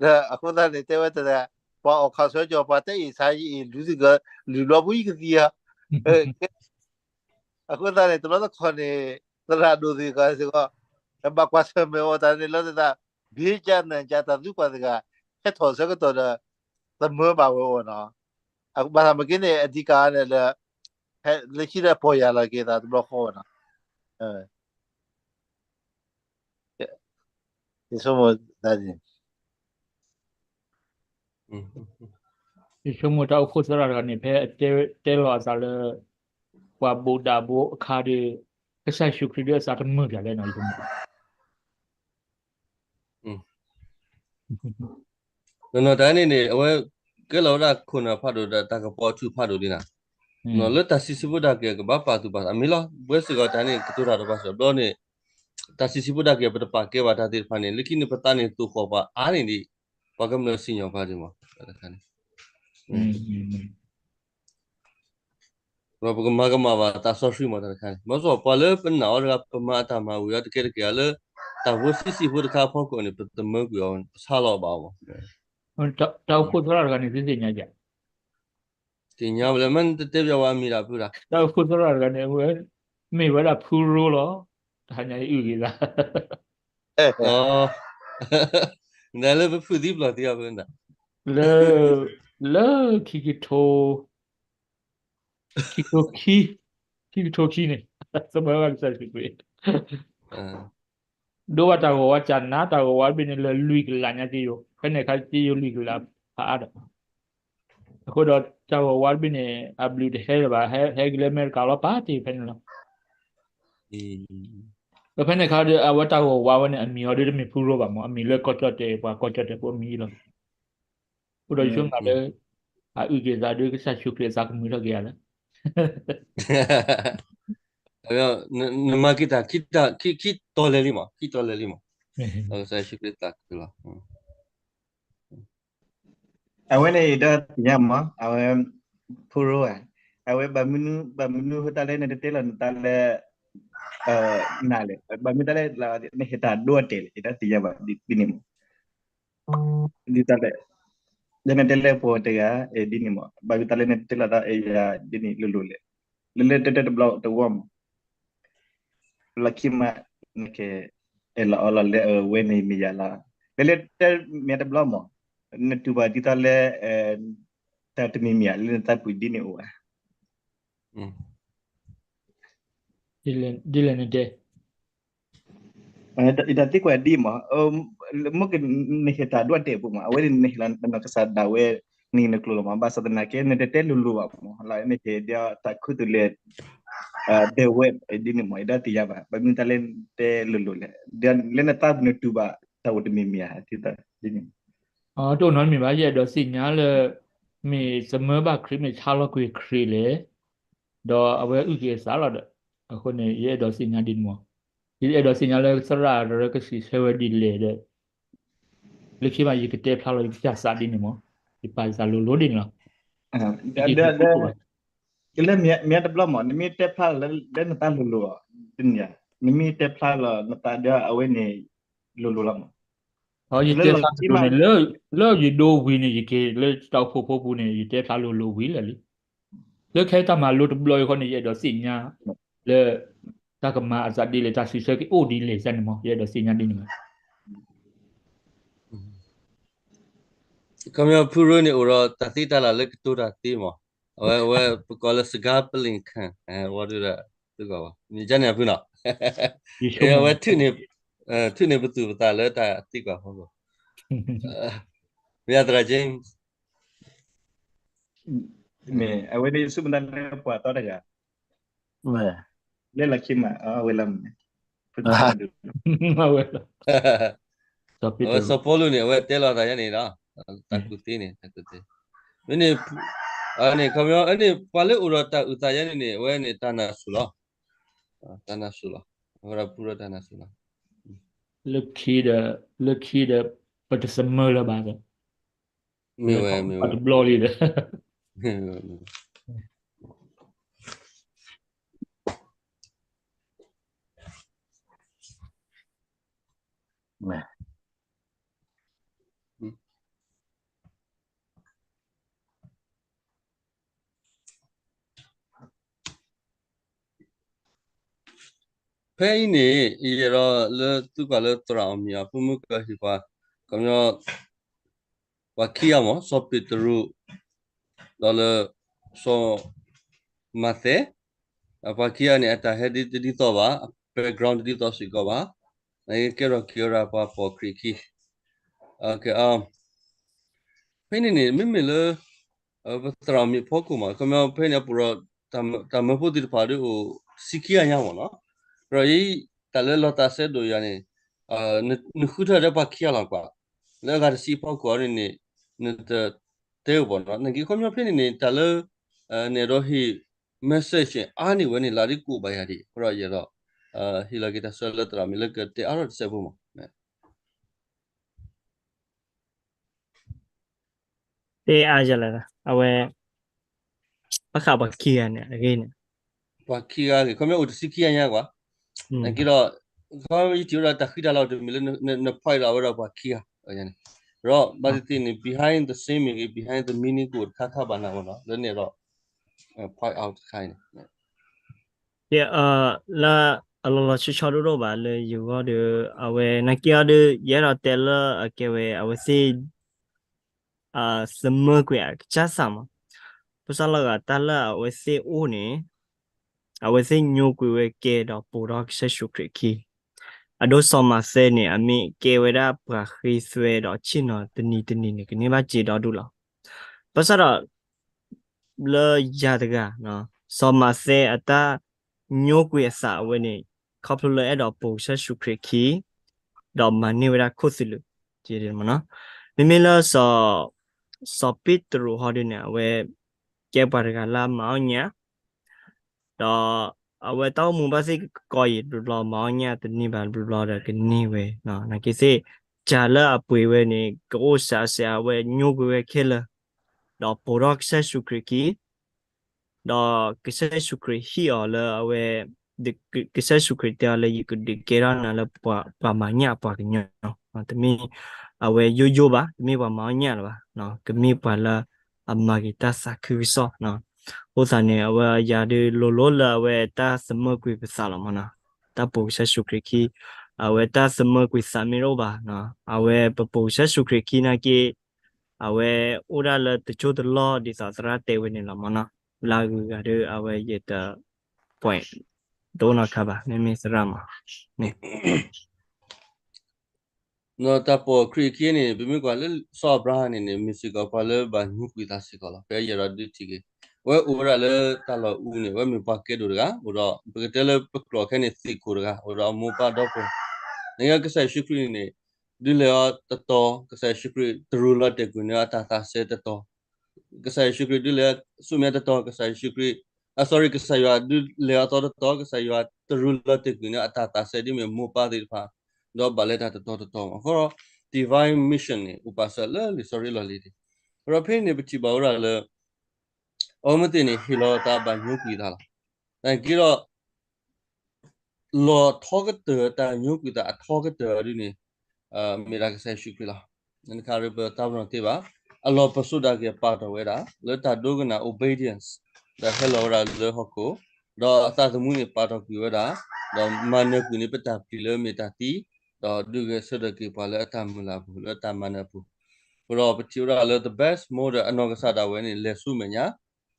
ဒီးအဃိသတးန့ၣ် တဲဝဲတဂၤ ပှၤအီၣ်ခီဆၢကၠီၤ ပှၤတဲအ့ၣ်ဆါယအ့ၣ် လူၤသံက လူၤဘျီဘုယကသံဧါ. အဃိသတးန့ၣ် တဘျီတခီၣ်န့ၣ် သရၣ်ဒိၣ်သ့ၣ်တဖၣ်စ့ၢ်ကီး ဘၣ်ကွၢ်ဆၢၣ်မဲာ်အီၤတၢ်န့ၣ်လီၤသး ဘ့ကၢနၢ်ကၢတၢ်သံကွၢ်တဂၤ ဟဲထီၣ်ဆၢကတီၢ်ဒီး သမၢဘၣ်ဝဲအီၤနီၤ. ဘၣ်ဆၣ်မ့ၢ်က့န့ၣ် အဓိကန့ၣ်လၢ လၢခံဒီးပီၢ်ယၢ်လီၤက့ၤသးတဘျီဃီဝဲနီၤ. ယဆိကမိၣ်တၢ်န့ၣ် ယဆိကမိၣ်တၢ်အိၣ်ဖှိၣ်သရၣ်တဂၤန့ၣ် ဖဲအတဲတဲလီၤအသးလၢ ပှၤဘိးဒၣ်ဘိအခါဒီး ကစၢ်ယ့ၣ်ၡူးခရံာ်ဒုးအသးတမုာ်ဘၣ်လဲၣ်နီၤ ယဆိကမိၣ် နီၢ်နီၢ်တၢ်န့ၣ်န့ၣ် အဝဲကဲလီၤဝဲဒၣ်ခိၣ်နၢ်ဖးဒိၣ်ဒီးတၢ်ကပီၤအထူၣ်ဖးဒိၣ်လံနၤ, လၢတၢ်စံးဆံးဖိတၢ်က့ၤကဘၣ်ပာ်သူၣ်ပာ်သးမ့ၢ်လီၤ. ပဝဲစ့ၢ်ကီးတၢ်န့ၣ် ကတိၤတၢ်ဒီးပှၤစၢၤဘျီန့ၣ် တၢ်စံးဆံးဖိတၢ်က့ၤပတပာ်ကဲဘၣ်တၢ်သ့ၣ်တဖၣ်န့ၣ် လၢခံန့ၣ်ပသးန့ၣ်သိၣ်ဃီၣ်ပှၤအါန့ၣ်ဒံး ပှၤကမျၢၢ်စံၣ်ညီၣ်ပှၤဒံးမး တၢ်တခါန့ၣ် ဒီးပကမၤကမၣ်ဘၣ်သးစီဆှံမးတၢ်တခါန့ၣ် ဘၣ်ဆၣ်ပှၤလၢပနာ်အီၤတဂၤ ပမၤအတၢ်မၤဝံၤအီၤတကဲတကဲအီၤလၢ တၢ်ဖိဆံးဆံးဖိတခါအဖီခိၣ်န့ၣ် ပသမၢကွံာ်အီၤ ပဆါလီၤဘၣ်အီၤမး တၢ်အိၣ်ဖှိၣ်သရၣ်တဂၤန့ၣ် သုသ့ၣ်ညါယၤ သ့ၣ်ညါဝဲလၢမ့ၢ်တတဲပျးဝဲအမံၤတၢ်ဖုတၢ် တၢ်အိၣ်ဖှိၣ်သရၣ်တဂၤန့ၣ် အဝဲ မ့ၢ်ဝဲဒၣ်ဖုရိလီၤ တဟါညါအံၤအုၣ်ဂ့ၤသး နလၢပဖုးသံပျီၢ်သံအီၤဖဲန လၢ လၢခံကထိ ခံကထိခံ ခံကထိခံန့ၣ် သမၢဝဲကစၢ်ယ့ၣ်ၡူးခရံာ် ဒိဘၣ်တၢ်ဂီၤဝါကၢ်နါ တၢ်ဂီၤဝါတဘ့ၣ်န့ၣ် လၢလွံၢ်ကလးညါက့ယိၤ ဖဲန့ၣ်အခါက့ယိၤလွံၢ်ကလးဖးအါဒီး အဃိဒီးတၢ်ဂီၤဝါတဘ့ၣ်န့ၣ် အဘျုးတဟဲလၢၤဘၣ် ဟဲက့ၤလၢအမဲရကၤလီၤ ပာ်တ့ၢ်ဖဲန့ၣ်လီၤ. ဒီးဖဲန့ၣ်အခါဒီး အဝဲတၢ်ဂီၤဝါဝဲန့ၣ် အမံၤအီၤဒ်တမ့ၢ်ဖုရိဘၣ်မး, အမံၤလၢကီၢ်ကၠီၣ်တဲာ် ပှၤကီၢ်ကၠီၣ်တဲာ်ဖိအမံၤလီၤ. အိၣ်ဒီးယဆိကမိၣ်လၢ အအုၣ်က့ၤသးဒီး ကစၢ်ယ့ၣ်ၡူးခရံာ်အသးကမုာ်ထီၣ်က့ၤယၤလီၤ. နမၤက့ၤတၢ် ခံတီၤလဲၤလံမး, ခံတီၤလဲၤလံမး, ကစၢ်ယ့ၣ်ၡူးခရံာ်သးခုလီၤ. အဝဲန့ၣ်ဒီးသ့ၣ်ညါမး, အဝဲ ဖုရိဧၢ, အဝဲဘၣ်မနုၤ ဘၣ်မနုၤဃိတၢ်လၢနတတဲလီၤနသးလၢ နၤလဲၣ်, ဘၣ်မနုၤတၢ်လၢ နဟ့ၣ်တၢ်ဒိအတဲာ်လဲၣ်, ယတသ့ၣ်ညါဘၣ်ဒ်န့ၣ်မး. ဒ်တၢ်လၢ လၢနတဲလၢပှၤတဂၤ ဒ်န့ၣ်မး, ဘၣ်မနုၤတၢ်လၢနတတဲလီၤသး ယၤဒ်န့ၣ်လိၤလိၤလဲၣ်, လၢလၢတၢ်တဘျီတဝီမး လၢခံမး နကအဲၣ်လီၤအီလီၤလၢအဝဲန့ၣ်မ့ၢ်ယၤလီၤ. လၢလၢတၢ်မ့ၢ်တဘျီမး နတူၢ်ဘၣ်ဒ်သိးလၢ တၢ်တမံၤမံၤဧါ လၢနသးပူၤဒ်န့ၣ်အိၣ်ဧါ. ဒ်လဲၣ်နတဲ ယတၢ်သံကွၢ်ဒ်မး, မ့ၢ်က နဟ့ၣ်တၢ်ဒိတဲာ်ပူၤမး, အဝဲန့ၣ်နဟ့ၣ်လီၤနကစၢ်ဒၣ်ဝဲ နကျိာ်လီၤမး, ဘၣ်ဆၣ်သနာ်က့ နတတဲလိၤလိၤဘၣ်မး, လၢနဟ့ၣ်ဒီးတၢ်ခူသူၣ်လဲၣ် ဒဲဝဲဒ်န့ၣ်မး, ယတသ့ၣ်ညါဘၣ်, ဘၣ်မနုၤတၢ်လၢနတဲလိၤလိၤလဲၣ်, ဒီးလၢနသးပူၤနတူၢ်ဘၣ်တၢ်အိၣ်တမံၤမံၤဧါ, ဒ်န့ၣ်. တအိၣ်နီတမံၤဘၣ်, ယအဲၣ်ဒိးသ့ၣ်ညါလၢ မ့ၢ်သမၢဘၣ်ခရံာ် မ့ၢ်ဆါလီၤကွံာ်ခရံာ်လဲၣ်, ဒီးအဝဲအုၣ်က့ၤအသးလီၤဒီး, အဃိန့ၣ် ယအဲၣ်ဒိးသ့ၣ်ညါဒ်န့ၣ်မး, ယအဲၣ်ဒိးသ့ၣ်ညါလၢသရၣ်တရၢကစံးဆၢဝဲဒ်လဲၣ်ဒီး, လၢခံမး ယကတဲဖျါလီၤယကစၢ်သးဒ်န့ၣ်မး, ယပာ်ယသးလိၤလိၤဒ်န့ၣ်လီၤ. လၢမ့ၢ်တဘျီမး နမ့ၢ်တဲဖျါလီၤလၢနသးလိၤလိၤအီၤ, နမ့ၢ်တဲဖျါလီၤနသးဒီးအဝဲန့ၣ် လိၤလိၤလီၤမး. ယတဲဖျါလိၤလိၤန့ၣ် လၢယဒိဝံၤန့ၣ် ယက့ၤလၢတၢ်အိၣ်ဖှိၣ်ဖိပူၤန့ၣ် ယတဲဖျါလိၤလိၤဝံၤလၢာ်လံ. လၢခဲတၢ်မၤလိတဘျီအံၤဃီန့ၣ် ယအဲၣ်ဒိးသ့ၣ်ညါ လၢ တၢ်ကမၤအသးဒ်လဲၣ် တၢ်စံးဆၢက့ၤအိၣ်ဒ်လဲၣ်န့ၣ်မး ယအဲၣ်ဒိးသ့ၣ်ညါဒ်န့ၣ်မး. ခီပညီဖုရိန့ၣ် အိၣ်ဒီးတၢ်သ့တၢ်လၢ်လၢကတိၤတၢ်သ့မး, အဝဲ အဝဲပကိးလၢစကါပလ့ၣ်ခၣ်, ဝဲဒၣ် သုကွၢ်ဘၣ် မ့ၢ်ကန့ၣ်ဖုနီၤ, အဝဲ ထုးန့ၢ်ပသူၣ်ပသးလၢတၢ်သံကွၢ်ဖီခိၣ်, မ့ၢ်သရၣ်က့ မ့ၢ်အဝဲန့ၣ် ယဆိကမိၣ်တၢ်လၢပှၤသီတဂၤ လၢလီၢ်ခံမး အဝဲလၢ အဝဲ စီၤပီလူးန့ၣ် အဝဲတဲလီၤသးယါန့ၣ်လီၤ, တၢ်ကူၣ်သ့န့ၣ် တၢ်ကူၣ်သ့, မ့ၢ်န့ၣ် န့ၣ် ခီပညီန့ၣ် ပှၤလၢအိၣ်ဒီးတၢ်အုၣ်သးယါန့ၣ်န့ၣ် အဝဲန့ၣ်တၢ်နၢ်ဆူၣ်လီၤ, တၢ်နၢ်ဆူၣ်လီၤ, အဝဲဒၣ်ဖုရိတၢ်နၢ်ဆူၣ်လီၤ, လၢခံဒီး လၢခံဒီး ပတသမၢလၢၤဘၣ်ဒီး မ့ၢ်ဝဲ မ့ၢ်ဝဲ တဘျီလံဒီး ဖဲအံၤန့ၣ် ယအဲၣ်ဒိးလၢသုကွၢ်လၢသရၣ်အီၣ်မံၤအဖိမုၣ်ကဟ့ၣ်ပှၤ ခီပညီ ပှၤခံဂၤမး စီၤပ့းတရူး ဒီးလၢ စီၤမးသဲ, ပှၤခံဂၤန့ၣ် အတၢ်ဟဲဒ်တဒ်သိးဘၣ်, background တဒ်သိးစ့ၢ်ကီးဘၣ်, ကဲထီၣ်က့ၤဝဲဒၣ်ပှၤပိာ်ခရံာ်ခံ ဖဲန့ၣ်န့ၣ် မ့မ့ၢ်လၢ ပသရၣ်အီၣ်မံၤအဖီခိၣ်မး ခီပညီဖဲန့ၣ်အပူၤဒီး တၢ်မၢဖိသ့ၣ်တဖၣ်ဒ်အိၣ်တဆံခံဂၤညါမးနီၤ, ဒီးယတၢ်လၢလီၤတၢ်စဲဒိၣ်ယၤန့ၣ် နဃုထၢဒီးပှၤခံဂၤလီၤကွၢ်, လၢအဂၤတဆံအဖီခိၣ်အံၤန့ၣ်န့ၣ် နတတဲအိၣ်ဘၣ်နီၤ, နက့ၤခီပညီဖဲန့ၣ်န့ၣ် တၢ်လၢ နအဲၣ်ဒိးဟ့ၣ် message အါန့ၢ်ဝဲန့ၣ် လၢဒ်ကိးဘၣ်ယၤဒံး အဃိဒီးယအဲၣ်ဒိး ဟ့ၣ်လီၤက့ၤတၢ်ဆၢလၢသရၣ်မံၤလၢကတဲအါထီၣ်တစဲးဖိမး တဲအါယၤလၢ အဝဲ ဘၣ်ဃးပှၤခံဂၤန့ၣ် အဂ့ၢ်န့ၣ် ပှၤခံဂၤဂ့ၤ ခီပညီအိၣ်တဆံခံဂၤညါကွၢ်, နက့ၤဒီး ခီပညီယထံၣ်ဝဲဒၣ်တၢ်ဃံတၢ်လၤတမံၤလၢ န point လီၤဝဲဒၣ်ပှၤခံဂၤန့ၣ်, ဒီးဘၣ်သ့ၣ်သ့ၣ်န့ၣ် behind the scene မ့ၢ်ဂ့ၤ behind the meaning ကအိၣ်တခါခါဘၣ်နၤမးနီၤ လၢနအဲၣ်ဒိး point out တခါအံၤန့ၣ် ယလၢအလီၤလီၤဆီဆီဒိၣ်ဒိၣ်ဘၣ်လၢယဂီၢ်ဒီး အဝဲနာ်က့အီၤဒီး ယအဲၣ်ဒိးတဲလၢအကဲဝဲ အဝဲသ့ၣ် သမၢကွံာ်အကစၢ်စၢ်မး, ဘၣ်ဆၣ်လီၤဂာ်တၢ်လၢအဝဲသ့ၣ်အိၣ်န့ၣ် အဝဲသ့ၣ်ညိကွံာ်ဝဲကဲဒီးပိာ်ထီၣ်ကစၢ်ယ့ၣ်ၡူးခရံာ်ခံ, အဒိစီၤမးသဲန့ၣ် အမ့ၢ်ကဲဝဲဒၣ်ပှၤဃ့သွဲဒီးဆ့ၣ်နီၤတနံၤတနံၤန့ၣ် ကန့ၢ်ဘၣ်စ့ဒီဒူၣ်လီၤ. ဘၣ်ဆၣ်ဒီး လၢယၤတဂၤ စီၤမးသဲအတၢ်ညိကွံာ်အသးအဝဲန့ၣ် ခီဖျိလၢအဲၣ်ဒိးပိာ်ကစၢ်ယ့ၣ်ၡူးခရံာ်အခံ ဒီးမၤန့ၢ်ဝဲဒၣ်ခိၣ်သလုးက့မနီၤ. မ့မ့ၢ်လၢ စီၤပ့းတရူးဟီဒုန့ၣ် အဝဲကဲပှၤတဂၤလၢအမၤအီၣ်ညၣ် ဒီးအဝဲတၢ်အိၣ်မူဘၣ်သ့ၣ်ကကီယံာ်တဘျီဘျီ မၤအီၣ်ညၣ်တန့ၢ်ဘၣ်တဘျီဘျီဒီးကန့ၢ်ဝဲ, နာ်က့သ့ၣ် ကၢ်လၢအပှ့ၤဝဲန့ၣ် ကအိၣ်စးစဲး အဝဲညိကွံာ်ဝဲခဲလၢာ်, ဒီးပိာ်ထီၣ်ကစၢ်ယ့ၣ်ၡူးခရံာ်အခံ ဒီးကစၢ်ယ့ၣ်ၡူးခရံာ်ဟ့ၣ်အီၤလၢအဝဲ, ကစၢ်ယ့ၣ်ၡူးခရံာ်တဲအီၤလၢ ယကဒုးကဲထီၣ်နၤလၢပှၤမၤညၣ်အပှၤကညီ, တမ့ၢ်အဝဲယိယိဘၣ်, တမ့ၢ်ပှၤမၤအီၣ်ညၣ်လၢၤဘၣ်, ကမ့ၢ်ပှၤလၢအမၤက့ၤတၢ်သးခုကစီၣ်. အဃိသတးန့ၣ် အဝဲယၤဒုးလိၤလိၤလၢအဝဲတၢ်သမၢကွံာ်ပသးလီၤမနီၤ, တၢ်ပိာ်ကစၢ်ယ့ၣ်ၡူးခရံာ်အခံ, အဝဲတၢ်သမၢကွံာ်သးမ့ၢ်တအိၣ်ဘၣ်, အဝဲပပိာ်ကစၢ်ယ့ၣ်ၡူးခရံာ်အခံနာ်က့ အဝဲအိၣ်ဒၣ်လၢတစိၢ်တလီၢ်ဒ်သိးသရၣ်တဲဝဲန့ၣ်လီၤမနီၤ, လၢအဂုၤအဂၤဒီးအဝဲယတ point တအိၣ်နီတခါဘၣ်, မ့မ့ၢ်သရၣ်မးန့ၣ် ဒီးတၢ်ပိာ်ခရံာ်အခံန့ၣ် ပမ့ၢ်ကွၢ်လၢစီၤအၤဘြၤဟၣ်န့ၣ်န့ၣ် မ့ၢ်စ့ၢ်ကီးပှၤလၢဘၣ်ညိကွံာ်သးစ့ၢ်ကီးလီၤ. ဖဲယအဲၣ်ဒိးဒုးထံၣ်က့ၤ အဝဲအိၣ်ဝဲဒၣ်လၢတၢ်လီၢ်အူန့ၣ် အဝဲမ့ၢ်ပှၤကဲဒိၣ်တဂၤ, အိၣ်ဒီးပကတဲလၢပကျိာ်ခဲန့ၣ် သ့ၣ်ခိၣ်တဂၤ, အိၣ်ဒီးအမိၢ်ပၢ်ဒီပုၢ်ဝဲၢ်, နကဲကစၢ်ယ့ၣ်ၡူးခရံာ်န့ၣ်န့ၣ် ဒုးလဲၤအီၤတတီၤ, ကစၢ်ယ့ၣ်ၡူးခရံာ်တရူးလီၤတဲာ်ကွံာ်န့ၢ်အတၢ်သးစဲတတီၤ ကစၢ်ယ့ၣ်ၡူးခရံာ်ဒုးလဲၤဆူမဲာ်ညါတတီၤ, ကစၢ်ယ့ၣ်ၡူးခရံာ်, အ sorry, ကစၢ်ယွၤဒုးလဲၤအသီတတီၤ, ကစၢ်ယွၤတရူးလီၤတဲာ်ကွံာ်န့ၢ်အတၢ်သးစဲဒ်မ့ၢ်မိၢ်ပၢ်သ့ၣ်တဖၣ်, ဒီးဘၣ်လဲၤတၢ်တတီၤတတီၤမး. အဃိဒီး divine mission န့ၣ် အိၣ်ပာ်စၢၤလၢလံာ်စီဆှံလီၢ်လံၤန့ၣ်, အဃိဒီးဖဲန့ၣ်ပထံၣ်ဘၣ်ဝဲဒၣ်လၢ အဝဲသ့ၣ်န့ၣ် ဟ့ၣ်လီၤအသးဘၣ်ညိကွံာ်သးလီၤ. နာ်က့ဒီး လီၢ်ထီကတၢၢ် တၢ်ညိကွံာ်သးအထီကတၢၢ်အီၤဒ်န့ၣ် မ့ၢ်ဒၣ်ကစၢ်ယ့ၣ်ၡူးခရံာ်လီၤ. နခါရပသးပနီၣ်တ့ၢ်ဘၣ်, အလီၢ်ပစိာ်ဒၣ်က့ၤပာ်ထီၣ်ဝဲဒၣ် လၢတၢ်ဒိကနၣ် obedience, တၢ်ဟဲလီၤဝဲဒၣ်လၢဟီၣ်ခိၣ်, ဒီးအသးသမူန့ၣ်ပာ်ထီၣ်ကွံာ်ဝဲဒၣ်, ဒီးမၤနၢၤကွံာ်န့ၢ်ပတၢ်ပျံၤလၢမ့ၢ်တၢ်သံ, ဒီးဒုးဂဲၤဆၢထၢၣ်က့ၤပှၤလၢအတၢ်မုၢ်လၢ်အပူၤ လၢအတၢ်မၤနၢၤအပူၤ, အဃိဒီးပထံၣ်ဝဲဒၣ်လၢ the best model အနီၢ်ကစၢ်ဒၣ်ဝဲန့ၣ် လဲၤဆူမဲာ်ညါ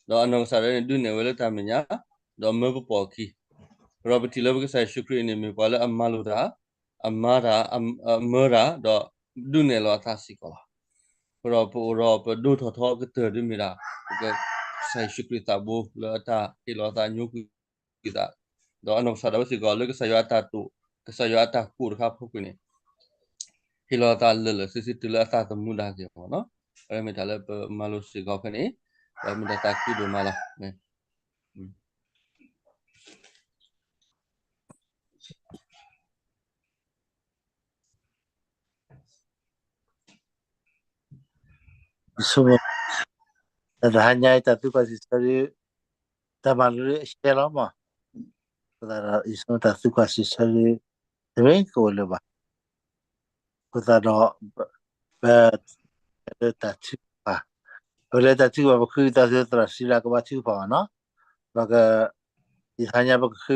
ဒီးအနီၢ်ကစၢ်ဒၣ်ဝဲန့ၣ် ဒုးနဲၣ်ဝဲလၢတၢ်မဲာ်ညါ, ဒီးမၢပပီၢ်အခံ, အဃိဒီးပထံၣ်လၢပကစၢ်ယ့ၣ်ၡူးခရံာ်န့ၣ် မ့ၢ်ပှၤလၢအမၤလိာ်တၢ်, အမၤတၢ်, အမၢတၢ်, ဒီးဒုးနဲၣ်လီၤအသးစ့ၢ်ကီးလီၤ. အဃိဒီးပအိၣ်ဒီးပဒိၣ်ထီၣ်ထီကတၢၢ်ဒ်မ့ၢ်ဒၣ် ပကစၢ်ယ့ၣ်ၡူးခရံာ်သးဘိလၢအတၢ်ဟ့ၣ်လီၤအသးညိကွံာ်သး, ဒီးအနီၢ်ကစၢ်ဒၣ်ဝဲစ့ၢ်ကီးလၢကစၢ်ယွၤအတၢ်တိာ်, ကစၢ်ယွၤအတၢ်ကိးတခါဖီခိၣ်န့ၣ် ဟ့ၣ်လီၤအသးလၢာ်လၢာ်ဆ့ဆ့တုၤလၢအသးသမူဒၣ်က့ၤမနီၤ, အဝဲမ့ၢ်တၢ်လၢပမၤလိစ့ၢ်ကီးဖဲန့ၣ်, ဒီးမ့ၢ်တၢ်သးခုဒိၣ်မးလီၤ. ယဆိကမိၣ်, တၢ်တဟါညါအံၤတၢ်သံကွၢ်စံးဆၢဒ်, တၢ်မၤလိအရှဲလီၤမး, အဃိသတးဒီး ယဆိကမိၣ်တၢ်သံကွၢ်စံးဆၢဒ်, တမ့ၢ်ကအိၣ်လၢၤဘၣ်. အဃိသတးဒီး, ပ, လၢတၢ်ထုကဖၣ်, ပလၢတၢ်ထုကဖၣ် ပဃ့ဝံသးစူၤသရၣ်စံလၢကဘၣ်ထုကဖၣ်ဘၣ်နီၤ, ပက, တဟါညါပကဃ့